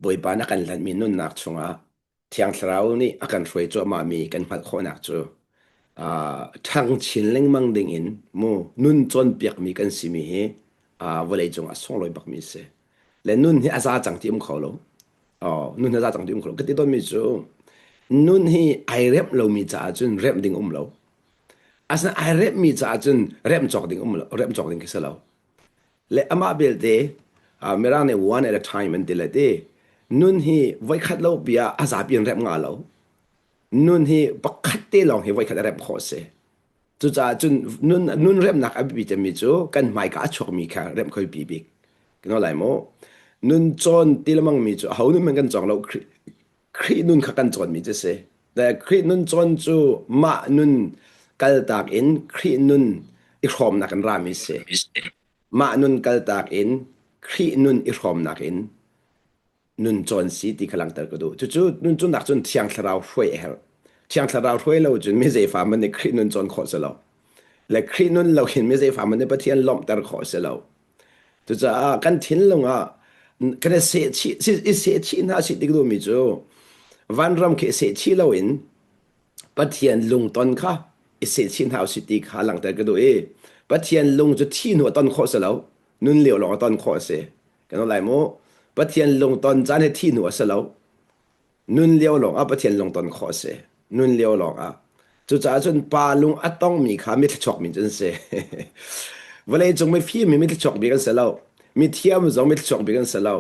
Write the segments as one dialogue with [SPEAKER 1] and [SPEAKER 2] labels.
[SPEAKER 1] Bawipa na kan hlanhmi nunnak chungah Thiang Thlarau nih a kan hruai cuahmahmi kan hngalh khawhnak cu ṭhang chin lengmang dingin mu nun cawnpiakmi kan simi hi vawlei cungah sunglawi bakmi a si. Le nun hi a za cang ti um kho lo. Oh, nun hi a za cang ti um kho lo. Ka ti tawnmi cu nun hi ai remh lomi caah cun remh ding um lo. Asinain ai remhmi caah cun remh cawk ding um lo, remh cawk ding khi si lo. Le amah belte Mirang nih one at a time an ti le ti nun hi voikhat lo pi ah a zapi in remh nga lo. Nun hi pakhat te lawng hi voikhat a remh khawh a si. Cucaah cun nun, nun remhnak a biapi cemmi cu kan hmaika a chuakmi kha remh khoi pi bik. Kan lai maw? Nun cawn ti lemang mi cu aho nun hmanh kan cawng lo. Khrih nun kha kan cawnmi cu si. Khrih nun cawn cu mah nun kaltak in Khrih nun i hrawmnak in rami si. Mah nun kaltak in Khrih nun i hrawmnak in nun cawn si ti kha langhter ka duh. Cucu nun cawnnak cun Thiang Thlarau hruai a herh. Thiang Thlarau hruai lo cun mi zeifa man nih Khrih nun cawn khawh si lo. Le Khrih nun lo hin mi zeifa man nih Pathian lawmhter khawh si lo. Cucaah kan thinlung ah kan i sehchih i sehchih hna sih tik duhmi cu vanram khi i sehchih loin Pathian lungton kha i sehchih hna usih ti kha langhter ka duh i Pathian lung cu thi hnu a ton khawh si lo nun lio lawng a ton khawh a si kan lai mu Pathian lungton caan hi thi hnu a si lo Nun lio lawngah Pathian lungton khawh a si. Nun lio lawngah. Cucaah cun pa lung a tongmi kha mi thluachuakmi cu an si. Vawlei cung mifim hi mi thluachuak bik an si lo. Mithiam zong mi thluachuak bik an si lo.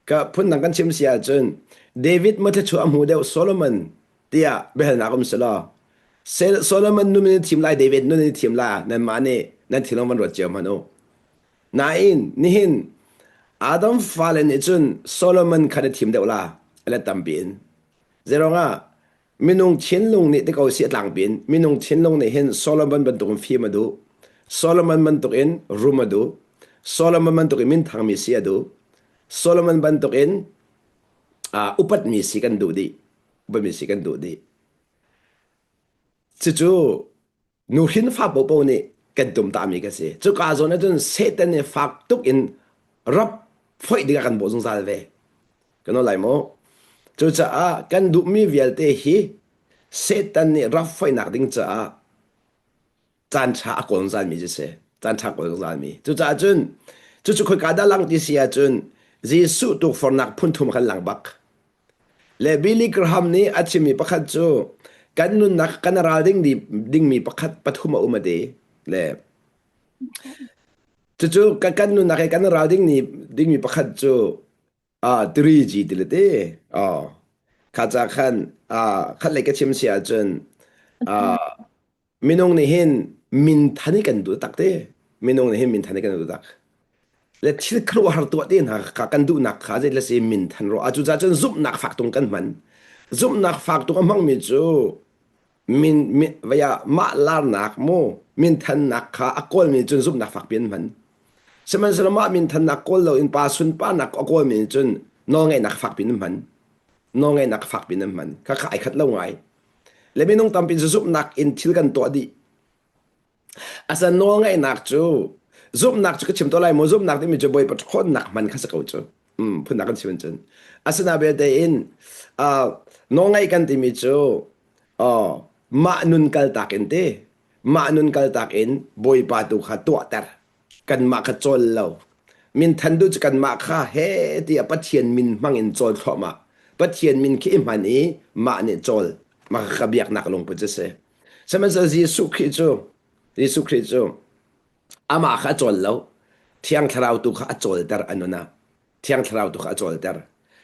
[SPEAKER 1] Ka phundang kan chim si ahcun David maw thluachuah a hmu deuh Solomon tiah biahalnak um si law Solomon nun in thim lai David nun in thim la nanmah nih nan thinlung van ruat cio hmanh u. Nain nihin Adam fale nih cun Solomon kha na thim deuh la a tampi in. Zeiruangah minung thinlung nih ti ko si a tlangpi in minung thinlung nih hin Solomon bantukin fim a duh. Solomon bantukin rum a duh. Solomon bantukin minthangmi si a duh. Solomon bantukin uh, upatmi si kan duh dih. Upatmi si kan duh dih. Cucu nuhrin fa popo nih kan tumtahmi ka si. Cuka zawn ahcun Satan nih fak tuk in rap foih dingah kan bawh zungzal ve. Kan lai maw? Cucaah kan duhmi vialte hi Satan nih rap foihnak ding caah caan ṭha a kawl zungzalmi cu si. Caan ṭha kawl zungzalmi. Cucaah cun cucu khoika dah lang ti si ahcun Jesuh tukforhnak phun thum kan lang bak. Le Billy Graham nih a chimmi pakhat cu kan nunnak kan ral ding dingmi pakhat pathum a um a ti. Le cucu kan, kan nunnak i kan ral ding ni dingmi pakhat cu ah 3G ti le te. Oh. Kha ca khan ah khat lei ka chim si ahcun ah Minung nih hin minthan hi kan duh tak te. Minung nih hin minthan hi kan duh tak. Le thil khuaruahhar tuah te hna kha kan duhnak kha zei le si minthan ro. Cucaah cun zumhnak fak tung kan hman. Zumhnak fak tung a hmangmi cu min, min vaya mah larnak mu minthannak kha a kawlmi cun zumhnak fak pi an hman. Sihmanhsehlaw mah minthannak kawl loin pa sunparnak a kawlmi cun nawlngeihnak fak piin an hman. Nawlngeihnak fak piin an hman. Kha kha ai khat lo ngai. Le minung tampi cu zumhnak in thil kan tuah dih. Asa nawlngaihnak cu zumhnak cu ka chim to lai maw zumhnak timi cu Bawipa ṭhawnnak hman kha si ko cu. Um, phunnak kan chim cun. Asina belte in uh, nawlngaih kan timi cu uh, mah nun kaltak in te mah nun kaltak in Bawipa tu kha tuahter kanmah kha cawl lo minthan duh cu kanmah kha he tiah Pathian min hmang in cawl thluahmah Pathian min khi i hman i mah nih cawl mah kha biaknak lungput cu si sihmanhsehlaw Jesuh Khrih cu Jesuh Khrih cu amah kha a cawl lo Thiang Thlarau tu kha a cawlter a nun ah Thiang Thlarau tu kha a cawlter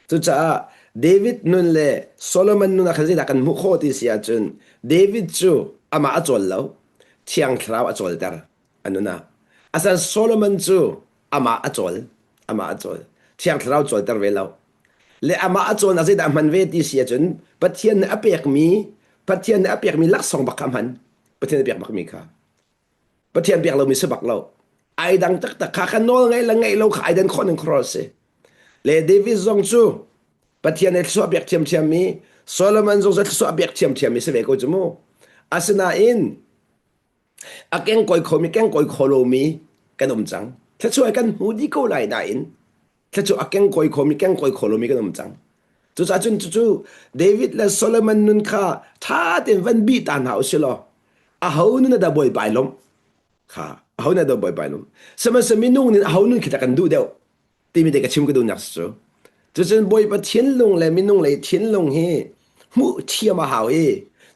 [SPEAKER 1] cucaah David nun le Solomon nun ah khan zeidah kan hmuh khawh ti si ahcun David cu amah a cawl lo Thiang Thlarau a cawlter a nun ah. Asan Solomon cu amah a cawl, amah a cawl. Thiang Thlarau cawlter ve lo. Le amah a cawlnak zeidah hman ve ti si ahcun Pathian nih a pekmi Pathian nih a pekmi laksawng bak kha hman. Pathian a pek bakmi kha. Pathian pek lomi si bak lo. Ai dang taktak kha kha nawl ngaih le ngaih lo kha ai dan khawh ning khuaruah si. Le David zong cu Pathian nih thluachuah pek thiamthiam mi Solomon zong cu thluachuah pek thiamthiam mi si ve ko cu mu. Asinain A kengkawi khomi kengkawi kho lomi kan um cang. Thluachuah kan hmu dih ko lai nain. Thla a kengkawi khomi kengkawi kho lomi kan um cang. Cucaah cun cucu David le Solomon nun kha ṭha tein van bih ta hna usih law aho nun dah bawipa ai lawmh kha aho nun dah bawipa ai lawmh sihmanhsehlaw minung nih aho nun khi dah kan duh deuh timi te ka chim ka duhnak cu. Cucun Bawipa thinlung le minung lei thinlung hi hmuh thiam a hau i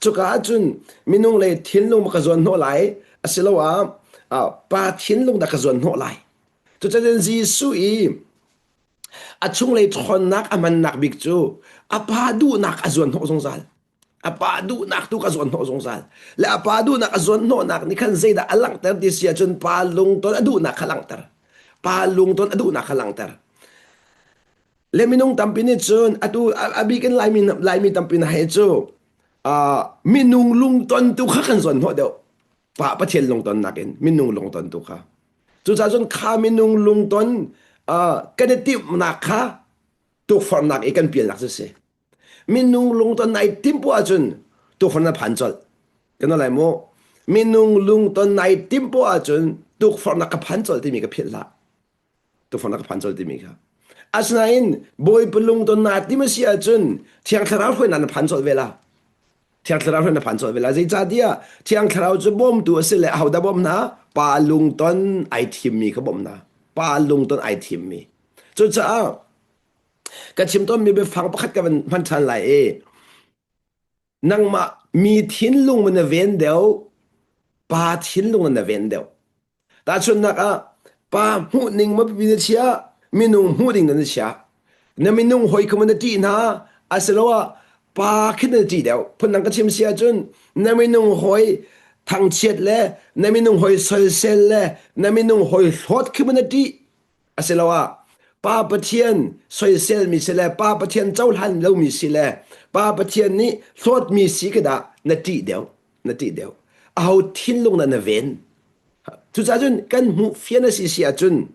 [SPEAKER 1] cuka ahcun minung lei thinlung ma ka zuan hnawh lai asiloah pa thinlung dah ka zuan hnawh lai. Cucun Jesuh i a chunglei ṭhawnnak a hmannak bik cu a pa duhnak a zuan hnawh zungzal. A pa duhnak tu ka zuan hnawh zungzal. Le a pa duhnak a zuan hnawhnak nih khan zeidah a langhter ti si ahcun pa lungton a duhnak kha langhter. Pa lungton a duhnak kha langhter. Le minung tampi nih cun atu a bik in Laimi Laimi tampi na hei cu uh, minung lungton tu kha kan zuan hnawh deuh. Pa Pathian lungton nakin minung lungton tu kha. Cucaah cun kha minung lungton uh, kan i timhnak kha tukforhnak i kan pialnak cu si. Minung lungton nai timh poah ahcun tukforh na phan colh. Kan lai mu. Minung lungton nai timh poah ahcun tukforhnak ka phan colh timi ka philh hlah. Tukforhnak ka phan colh timi kha. Asinain Bawipa lungton naa tim a si ahcun Thiang Thlarau hruainak na phan colh ve la. Thiang Thlarau hruainak na phan colh ve la. Zeicahtiah Thiang Thlarau cu bawmtu a si le ahodah bawm hna? Pa lungton ai thimmi kha bawm hna. Pa lungton ai thimmi. Cucaah Ka chim tawnmi biafang pakhat ka van hman ṭhan lai i nangmah mi thinlung na ven deuh, pa thinlung na ven deuh. Tahchunhnak ah, pa hmuh ning ma pipi na chia, minung hmuh ding na chia. Na minung hawi kha na ṭih hna, asiloah pa khi na ṭih deuh. Phundang ka chim si ahcun na minung hawi thangchiat le na minung hawi soisel le na minung hawi hlawt khi na ṭih. Asiloah Pa Pathian soiselmi si le Pa Pathian cohlan lomi si le Pa Pathian nih hlawtmi si khi dah na ṭih deuh, na ṭih deuh. Aho thinlung dah na ven? Cucaah cun kan hmuh fian a si si ahcun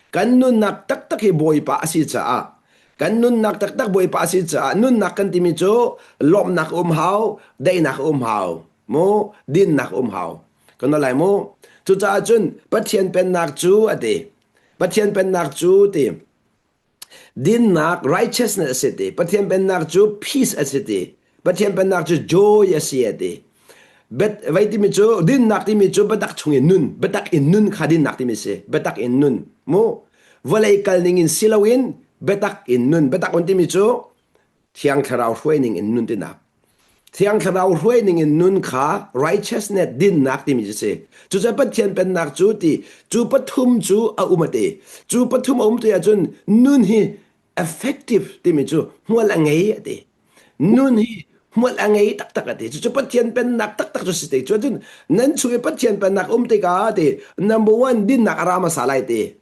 [SPEAKER 1] kan nunnak taktak hi Bawipa a si caah kan nunnak taktak Bawipa a si caah nunnak kan timi cu lawmhnak um hau, daihnak um hau, mu dinnak um hau. Kan lai mu. Cucaah cun Pathian pennak cu a ti. Pathian pennak cu ti. Dinnak righteousness a si ti. Pathian pennak cu peace a si ti. Pathian pennak cu joy a si a ti. Bet vei timi cu dinnak timi cu biatak chung in nun, biatak in nun kha dinnak timi si. Biatak in nun. Mu vawlei kal ning in si loin biatak in nun. Biatak un timi cu Thiang Thlarau hruai ning in nun tinak. Thiang Thlarau hruai ning in nun kha righteousness dinnak timi cu si. Cucaah Pathian pennak cu ti cu pathum cu a um a ti. Cu pathum a um ti ahcun nun hi effective timi cu hmual a ngei a ti. Nun hi hmual a ngei taktak a ti. Cucu Pathian pennak taktak cu si te. Cu cun nan chung i Pathian pennak um tikah ti number one dinnak a ra hmasa lai ti.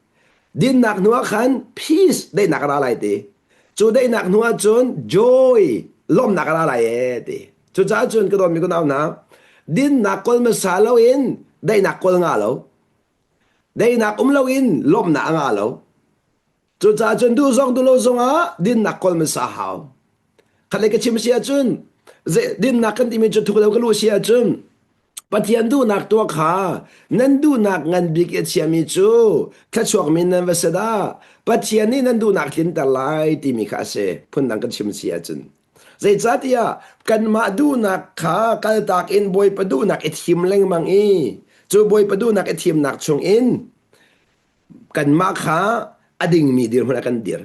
[SPEAKER 1] Dinnak hnu ah khan peace daihnak a ra lai ti. Cu daihnak hnu ah cun joy lawmhnak a ra lai ee ti. Cucaah cun ka dawtmi ka nau hna, dinnak kawl hmasa loin daihnak kawl nga lo. Daihnak um loin lawmhnak a nga lo. Cucaah cun duh zong duh lo zongah dinnak kawl hmasa hau. Khatlei ka chim si ahcun dinnak kan timi cu thuk lo ka luh si ahcun Pathian duhnak tuah kha nan duhnak ngan bik i a chiami cu thluachuak min nan va si dah. Pathian nih nan duhnak tlinter lai timi kha a si. Phundang kan chim si ahcun. Zeicahtiah kanmah duhnak kha kaltak in Bawipa duhnak i thim lengmang i cu Bawipa duhnak i thimnak chungin kanmah kha a dingmi dirhmun ah kan dir.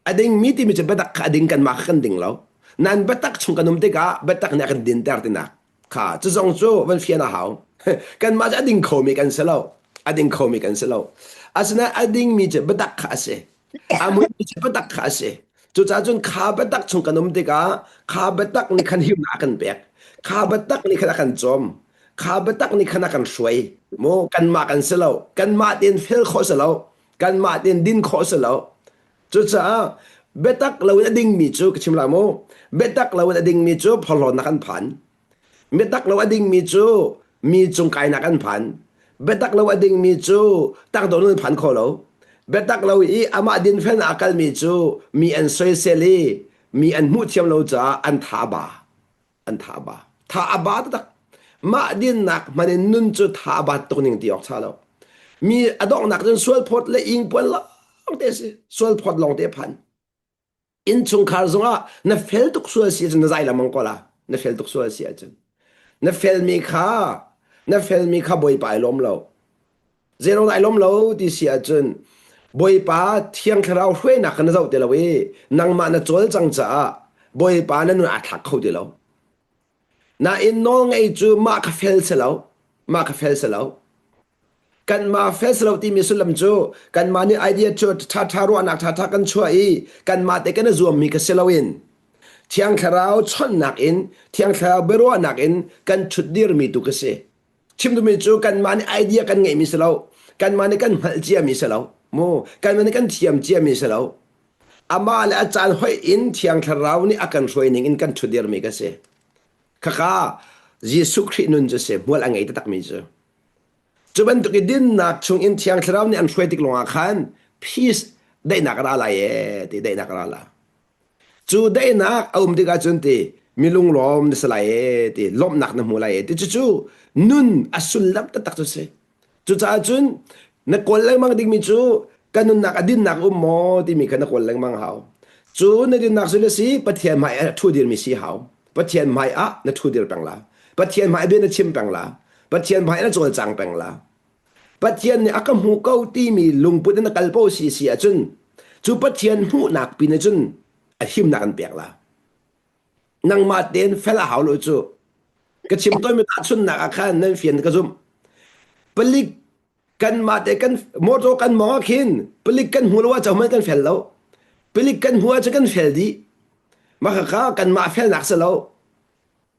[SPEAKER 1] A dingmi timi cu biatak kha a ding kanmah kha kan ding lo. Nan biatak chung kan um tikah biatak nih a kan dinter tinak kha cu zong cu van fian a hau. Kanmah cu a ding khomi kan si lo. A ding khomi kan si lo. Asinain a dingmi cu biatak kha a si. A muimi cu biatak kha a si. Cucaah cun kha biatak chung kan um tikah kha biatak nih khan himnak a kan pek. Kha biatak nih khan a kan cawm. Kha biatak nih khan a kan hruai. Mu kanmah kan si lo. Kanmah tein fel khawh si lo. Kanmah tein din khawh si lo. Cucaah biatak loin a dingmi cu ka chim lai mu. Biatak loin a dingmi cu phorhlawtnak an phan. Biatak lo a dingmi cu mi cung kainak an phan. Biatak lo a dingmi cu tangdor an phan kho lo. Biatak lo i amah dinfel a kalmi cu mi an soisel i mi an hmuh thiam lo caah an tha a ba. An tha a ba. Tha a ba taktak. Mah dinnak hman in nun cu tha a bat tuk ning ti awk ṭha lo. Mi a donghnak cun sual phawt le ingpuan lo. te si. Sual phawt lawng te phan. Innchungkhar zongah na fel tuk sual si ahcun na zai lengmang ko la. Na fel tuk sual si ahcun. Na felmi kha na felmi kha Bawipa ai lawm lo. Zeiruang ai lawm lo ti si ahcun Bawipa Thiang Thlarau hruainak kha na zoh ti lo i nangmah na cawl cang caah Bawipa na nun aa thlak kho ti lo. Nain nawlngei cu mah kha fel si lo. Mah kha fel si lo. Kanmah fel si lo timi sullam cu kanmah nih idea cu ṭhaṭha ruahnak ṭhaṭha kan chuah i kanmah te kan i zuammi kha si loin Thiang Thlarau chawnhnak in Thiang Thlarau biaruahnak in kan ṭhutdirmi tu ka si. Chim duhmi cu kanmah nih idea kan ngeihmi si lo. Kanmah nih kan hngalh ciami si lo. Mu kanmah nih kan thiam ciami si lo. Amah le a caan hoih in Thiang Thlarau nih a kan hruai ning in kan ṭhutdirmi ka si. Khakha Jesuh Khrih nun cu si hmual a ngei taktakmi cu. Cu bantuk i dinnak chung in Thiang Thlarau nih an hruai tik lawngah khan peace daihnak a ra lai ee ti daihnak a ra la. Cu daihnak a um tikah cun ti mi lunglawm na si lai ee ti lawmhnak na hmu lai ee ti cucu nun a sullam taktak cu si. Cucaah cun na kawl lengmang dingmi cu ka nunnak a dinnak um maw timi kha na kawl lengmang hau. Cu na dinnak cu na si Pathian hmai ah ṭhu dirmi si hau. Pathian hmai ah na ṭhu dir peng la. Pathian hmai bia na chim peng la. Pathian hmai na cawlcang peng la. Pathian nih a ka hmu ko timi lungput in na kal po si si ahcun cu Pathian hmuhnak pin cun a himnak an pek la. Nangmah tein fel a hau lo cu. Ka chim tawnmi tahchunhnak ah khan nan fian ka zumh. Palik kanmah te kan motor kan mong ah khin palik kan hmu lo ah hmanh kan fel lo. Palik kan hmu ahcun kan fel dih. Mah khakha kanmah felnak si lo.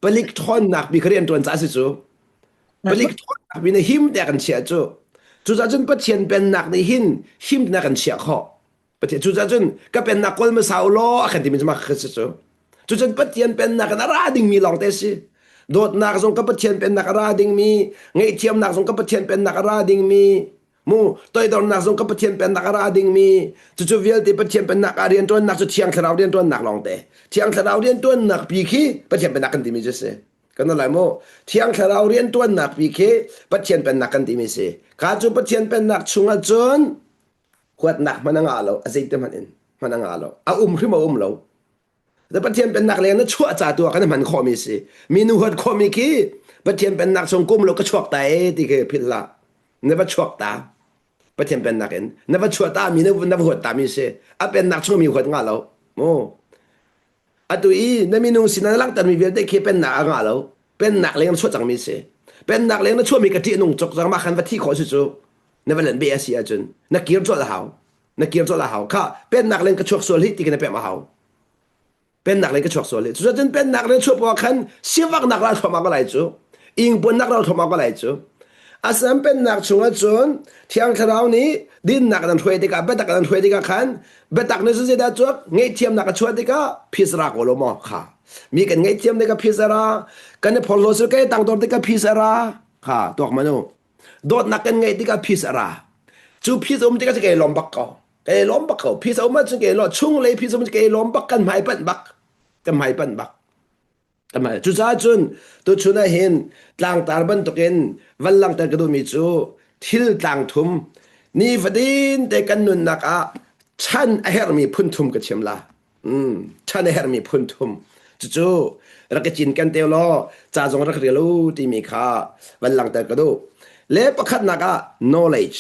[SPEAKER 1] Palik ṭhawnnak bi kha rian ṭuan ca si cu. Palik ṭhawnnak bi na him te kan chiah cu. Cucaah cun Pathian pennak nih hin him na kan chiah khawh. Pathian cucaah cun ka pennak kawl hmasa u law a kan timi cu mah kha si cu. Cucun Pathian pennak in a ra dingmi lawng te si. Dawtnak zong ka Pathian pennak a ra dingmi, ngaihthiamnak zong ka Pathian pennak a ra dingmi, mu toidornak zong ka Pathian pennak a ra dingmi, cucu vialte Pathian pennak ah rianṭuannak cu Thiang Thlarau rianṭuannak lawng te. Thiang Thlarau rianṭuannak pi khi Pathian pennak kan timi cu si. Kan lai mu. Thiang Thlarau rianṭuannak pi khi Pathian pennak kan timi si. Kha cu Pathian pennak chungah cun huatnak hmanh a ngah lo a zeite hmanh in hmanh a ngah lo a um hrim a um lo Pathian pennak leng na chuah ca tu ah kan hman khawhmi si mi nu huat khawhmi khi Pathian pennak chung kum lo ka chuak ta e ti khi philh hlah na va chuak ta Pathian pennak in na va chuah ta mi na va huat ta mi si a pennak chung mi huat ngah lo mu atu i na minung sin na langhtermi vialte khi pennak a ngah lo pennak leng na chuah cangmi si pennak leng na chuahmi ka ṭih nung cok cang mah khan va thi khawh si cu na va len be a si ahcun na kir colh a hau na kir colh a hau kha pennak leng ka chuak sual hi ti khi na pem a hau pennak leng ka chuak sual hi cucun pennak leng chuak poah khan sivaknak ral thluahmah ko lai cu ingpuannak ral thluahmah ko lai cu asam pennak chungah cun thiang thlarau nih dinnak nan hruai tikah biatak nan hruai tikah khan biatak nih zeidah chuak ngaihthiamnak a chuah tikah phisara ko lo maw kha mi kan ngaihthiam tikah phisara kan i phorhlaw sil kan i tangdor tikah phisara kha tuak manu Dawtnak kan ngeih tikah peace a ra. Cu peace a um tikah kei lawm bak ko. Kei lawm bak ko. Peace a um ahcun kei lawm chung lei peace a um kei lawm bak kan hmai panh bak. Kan hmai panh bak. Kan hmai. Cucaah cun tuchun ah hin tlangtar bantukin van langhter ka duhmi cu thil tlang thum nifatin te kan nunnak ah chan a herhmi phun thum ka chim la. Chan a herhmi phun thum. Cucu rak i cinken te law ca zong rak rel u timi kha van langhter ka duh. Le pakhatnak ah knowledge.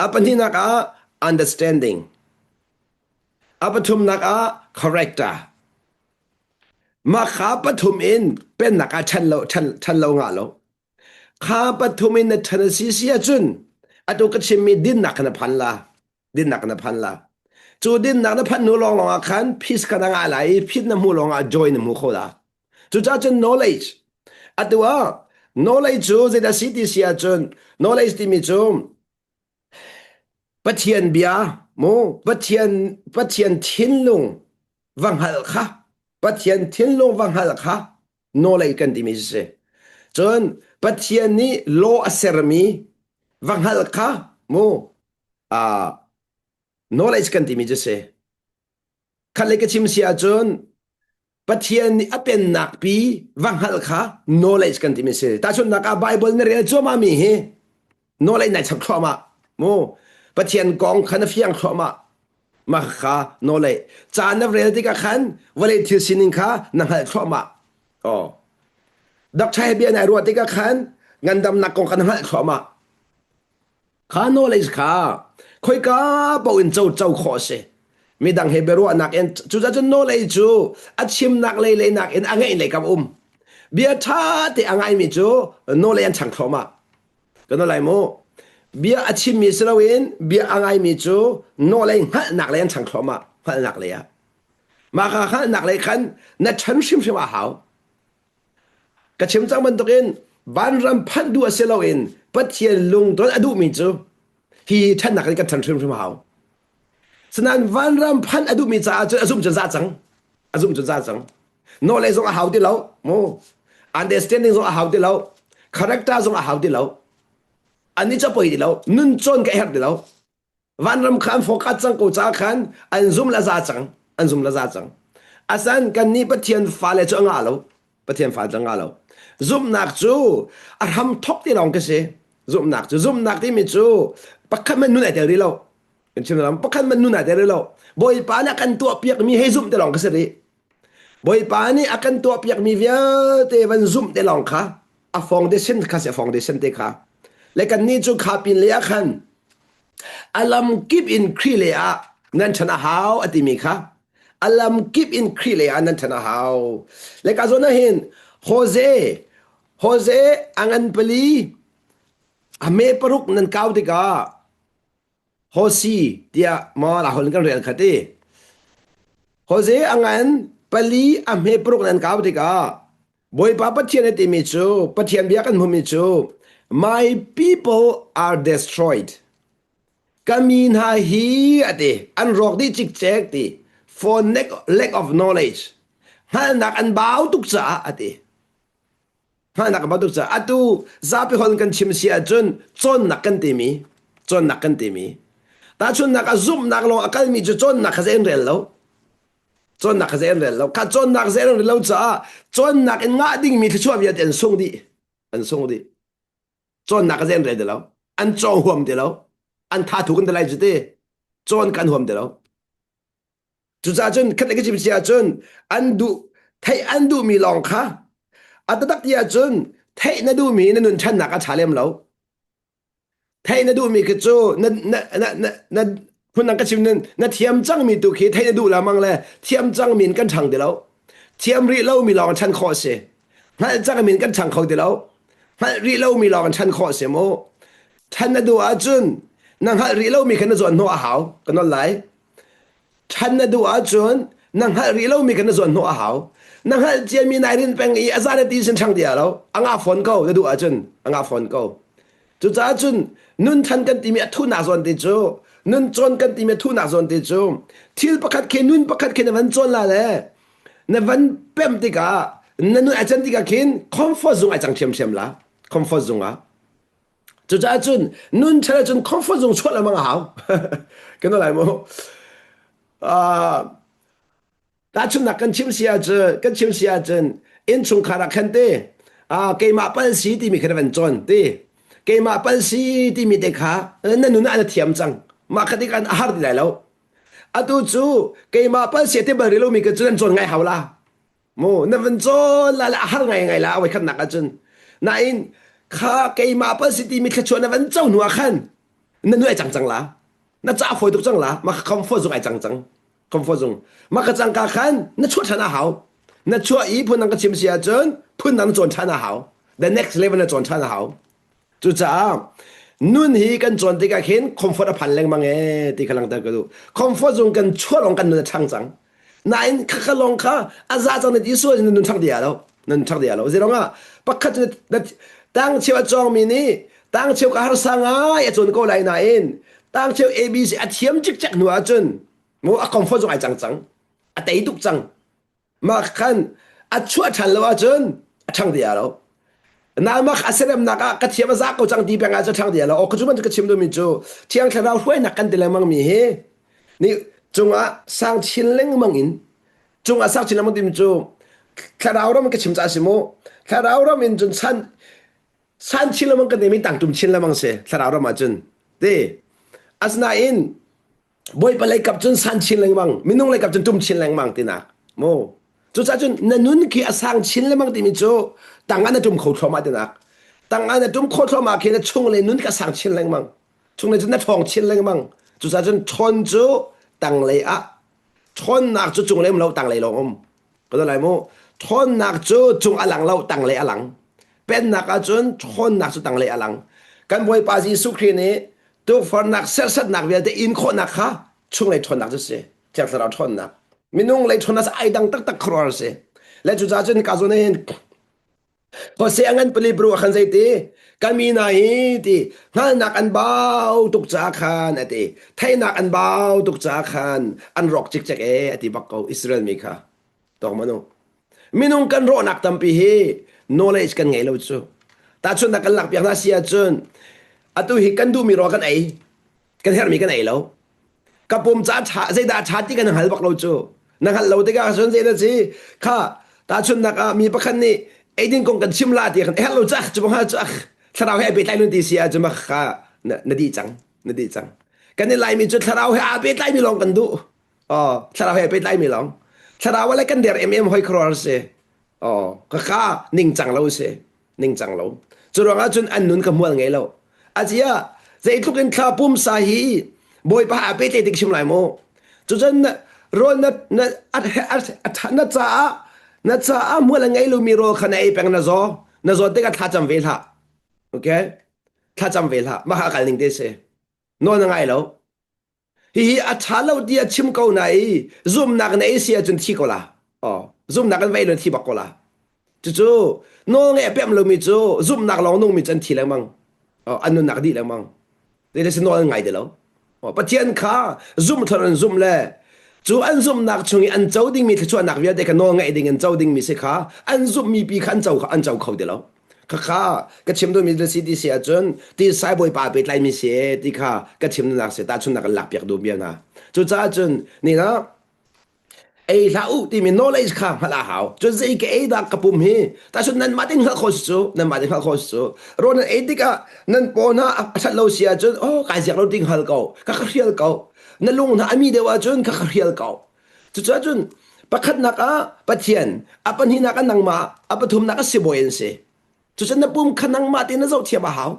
[SPEAKER 1] A pahnihnak ah understanding. A pathumnak ah character. Mah kha pathum in pennak ah ṭhan lo ṭhan, ṭhan lo ngah lo. Kha pathum in na ṭhan a si si ahcun atu ka chimmi dinnak kha na phan la. Dinnak na phan la. Cu dinnak na phanh hnu lawnglawng ah khan peace kha na ngah lai i peace na hmuh lawng ah joy na hmu kho la. Cucaah cun knowledge atu ah knowledge cu zeidah si ti si ahcun knowledge timi cu Pathian bia mu Pathian Pathian thinlung va hngalh kha Pathian thinlung va hngalh kha knowledge kan timi si. Cun Pathian nih law a sermi va hngalh kha mu uh, knowledge kan timi cu si. Khat le ka chim si ahcun Pathian nih a pennak pi va hngalh kha knowledge kan timi si. Tahchunhnak ah Bible na rel cuahmah mi hi knowledge nai chap thluahmah. Mu. Pathian kong kha na fiang thluahmah. Mah kha nawlei. Ca na rel tikah khan vawlei thil sining kha na hngalh thluahmah. Oh. Doctor he bia nai ruah tikah khan ngandamnak kong kha na hngalh thluahmah. Kha knowledge kha khoika paoh in co co khawh a si. Midang he biaruahnak in cucaah cun knowledge cu a chimnak lei lei nakin a ngeih lei kam um. Bia ṭha te a ngaimi cu knowledge an chang thluahmah. Kan lai mu. Bia a chimmi si loin bia a ngaimi cu knowledge hngalhnak lei an chang thluahmah. Hngalhnak lei ah. Mah kha hngalhnak lei khan na ṭhan hrimhrim a hau. Ka chim cang bantukin vanram phanh duh a si loin Pathian lungton a duhmi cu hi ṭhatnak in kan ṭhan hrimhrim a hau. Sinain vanram phanh a duhmi caah cun a zumh cun za cang. A zumh cun za cang. Nawlei zong a hau ti lo. Mu. Understanding zong a hau ti lo. Character zong a hau ti lo. Ani cu a poi ti lo. Nun cawn ka herh ti lo. Vanram kha an focus cang ko caah khan an zum la za cang. An zum la za cang. Asan kan nih Pathian fale cu a ngah lo. Pathian fa cu a ngah lo. Zumhnak cu a hram thok ti lawng ka si. Zumhnak cu zumhnak timi cu pakhat man nun ai tel rih lo. Kan chim lam pakhat man nun ai tel rih lo. Bawipa nih a kan tuah piakmi hei zumh te lawng ka si rih. Bawipa nih a kan tuah piakmi vialte van zumh te lawng kha a foundation kha si a foundation te kha. Le kan nih cu kha pin le ah khan A lamkip in Khrih lei ah nan ṭhan a hau a timi kha a lamkip in Khrih lei ah nan ṭhan a hau. Le ka zawn ah hin Jose Jose a ngan pali a me paruk nan kau tikah Hosi tiah maw la hol kan rel khat i Jose a ngan pali a hme paruk nan kau tikah Bawipa Pathian a timi cu Pathian bia kan hmumi cu My people are destroyed. Ka mi hna hi a ti an rawk dih cikcek ti for lack of knowledge. Hngalhnak an bau tuk caah a ti. Hngalhnak an bau tuk caah atu zapi hon kan chim si ahcun cawnnak kan timi cawnnak kan timi tahchunnak a zumhnak lawng a kalmi cu cawnnak kha zei an rel lo. Cawnnak kha zei an rel lo. Kha cawnnak zei an rel lo caah cawnnak in ngah dingmi thluachuah vialte an sung dih. An sung dih. Cawnnak kha zei an rel ti lo. An cawng huam ti lo. An tha thu kan ti lai cu ti. Cawn kan huam ti lo. Cucaah cun khat le ka chim si ahcun an duh theih an duhmi lawng kha a taktak ti ahcun theih na duhmi na nun ṭhannak a ṭha lem lo. Theih na duhmi khi cu na na na na na phundang ka chim nin na thiam cangmi tu khi theih na duh lengmang le thiam cangmi in kan ṭhang ti lo. Thiam rih lomi lawng in ṭhan khawh a si. Hngalh cangmi in kan ṭhang kho ti lo. Hngalh rih lomi lawng in ṭhan khawh a si mu. Ṭhan na duh ahcun na hngalh rih lomi kha na zuan hnawh a hau. Ka nawl lai. Ṭhan na duh ahcun na hngalh rih lomi kha na zuan hnawh a hau. Na hngalh ciami nai rinh peng i a za na ti sin ṭhang ti lo. A ngah fawn ko na duh ahcun a ngah fawn ko. Cucaah cun nun ṭhan kan timi a thuhnak zawn te cu nun cawn kan timi a thuhnak zawn te cu thil pakhat khi nun pakhat khi na van cawn la le na van pem tikah na nun ai can tikah khin comfort zung ai cang ṭhiamṭhiam la comfort zung ah Cucaah cun nun ṭhat ahcun comfort zone chuah lengmang a hau. Kan lai mu. Uh, tahchunhnak kan chim si ahcun kan chim si ahcun innchungkhar ah khan te uh, keimah pal si timi kha na van cawn ti keimah pal si timi te kha na nun ah na thiam cang mah kha tikah a har ti lai lo atu cu keimah pal si ti bal rih lomi ka cu nan cawn ngai hau la Mu na van cawn la le a har ngai ngai la a voikhatnak ahcun. Nain kha keimah pal si timi thluachuah na van co hnu ah khan na nu ai cang cang la. Na ca fawi tuk cang la. Mah kha comfort zung ai cang cang. Comfort zung. Mah ka cangka khan na chuah ṭhan a hau. Na chuah i phundang ka chim si ahcun phundang na cawn ṭhan a hau. The next level na cawn ṭhan a hau. Cucaah nun hi kan cawn tikah khin comfort a phan lengmang ee ti kha langhter ka duh. Comfort zone kan chuah lawng kan nun a ṭhang cang. Nain khakha lawng kha a za cang na ti sual na nun ṭhang dia lo. Nun ṭhang dia lo. Zeiruangah pakhat cu na tang cheu a cawngmi nih tang cheu ka harsa ngai a cawn ko lai nain tang cheu ABC a thiam cikcek hnu ahcun mu a comfort zong ai cang cang. A tei tuk cang. Mah khan a chuah ṭhan lo ahcun a ṭhang dia lo. Nalmak a seremnak ah ka thiam a za ko cang ti peng ah cu ṭhang dia lo. Aw ka cu bantuk ka chim duhmi cu Thiang Thlarau hruainak kan ti lengmang mi hi ni cungah sang chin lengmang in cungah sang chin lengmang timi cu thlarau ram ka chim ca si mu. Thlarau ram in cun san san chin lengmang kan timi tangtum chin lengmang si thlarau ram ah cun ti. Asinain Bawipa lei kap cun san chin lengmang, minung lei kap cun tum chin lengmang tinak. Mu. Cucaah cun na nun khi a sang chin lengmang timi cu tang ah na tum kho thluahmah tinak. Tang ah na tum khawh thluahmah khi na chung le nun kha sang chin lengmang. Chung le cun na ṭhawng chin lengmang. Cucaah cun ṭhawn cu tanglei ah ṭhawnnak cu cunglei um lo tanglei lawng um. Ka lai mu. Ṭhawnnak cu cung a lang lo tanglei a lang. Pennak ahcun ṭhawnnak cu tanglei a lang. Kan Bawipa Jesuh Khrih nih tukforhnak serhsatnak vialte in khawhnak kha chunglei ṭhawnnak cu si. Thiang Thlarau ṭhawnnak. Minung lei ṭhawnnak cu ai dang taktak khuaruahhar a si. Le cucaah cun ka zawn hin Hosea ngan pali bru ah khan zeiti kan mi hna hi ti hngalhnak an bau tuk caah khan a ti theihnak an bau tuk caah khan an rawk cikcek e a ti bak ko Israel mi kha tawk manu minung kan rawhnak tampi hi knowledge kan ngei lo cu tahchunhnak kan lakpiak hna si ahcun atu hi kan duhmi rawl kan ei kan herhmi kan ei lo ka pum ca ṭha zeidah ṭha ti kan hngal bak lo cu na hngalh lo tikah cun zei na si kha tahchunhnak ah mi pakhat nih eidin kong kan chim la ti khan herh lo cak cu bang cu thlarau he ai pehtlai nun ti si ah cu ma kha na di cang na di cang kan i laimi cu thlarau he aa pehtlai mi lawng kan duh oh thlarau he pehtlai mi lawng thlarau le kan der em em hoi khuaruahhar si oh ka ka ningcang lo si ningcang lo. Cu ruangah cun an nun ka hmual ngei lo. Azia zeitluk in thla pumsa hi Bawipa a pe te tik chim lai mu. Cucun rawl na na na caah na caah hmual a ngei lomi rawl kha na ei peng na zaw. Na zawt tikah thla cam ve hlah. Okay? Thla cam ve hlah. Mah kha kal ning te si. Nawl na ngai lo. Hihi a ṭha lo ti a chim ko na i zumhnak na ei si ahcun thi ko la. Oh, zumhnak an vei lo thi bak ko la. Cucu nawl ngeih a pemh lomi cu zumhnak lawng nungmi cu an thi lengmang. Oh, an nunnak dih lengmang. Zei si nawl an ngai ti lo. Oh, Pathian kha zumh thon an zumh le cu an zumhnak chung i an co dingmi thluachuahnak vialte kha nawl ngeih ding in co dingmi si kha an zumhmi pi kha an co an co kho ti lo. Khakha ka chim duhmi na si ti si ahcun ti sai bawipa pehtlaimi si e ti kha ka chim nak si tahchunnak kan lakpiak duh bia hna. Cucaah cun ni na ei hlah u timi knowledge kha hngalh a hau. Cun zei ka ei dah ka pum hi tahchun nanmah tin hngalh khawh si cu nanmah tin hngalh khawh si cu rawl nan ei tikah nan paw hna a ṭhat lo si ahcun oh kai ziak lo ti hngal ko ka ka hrial ko na lung hna a mi deuh ahcun ka ka hrial ko Cucaah cun pakhatnak ah Pathian, a pahnihnak ah nangmah, a pathumnak ah sibawi an si. Cucun na pum kha nangmah tein na zohthiam a hau.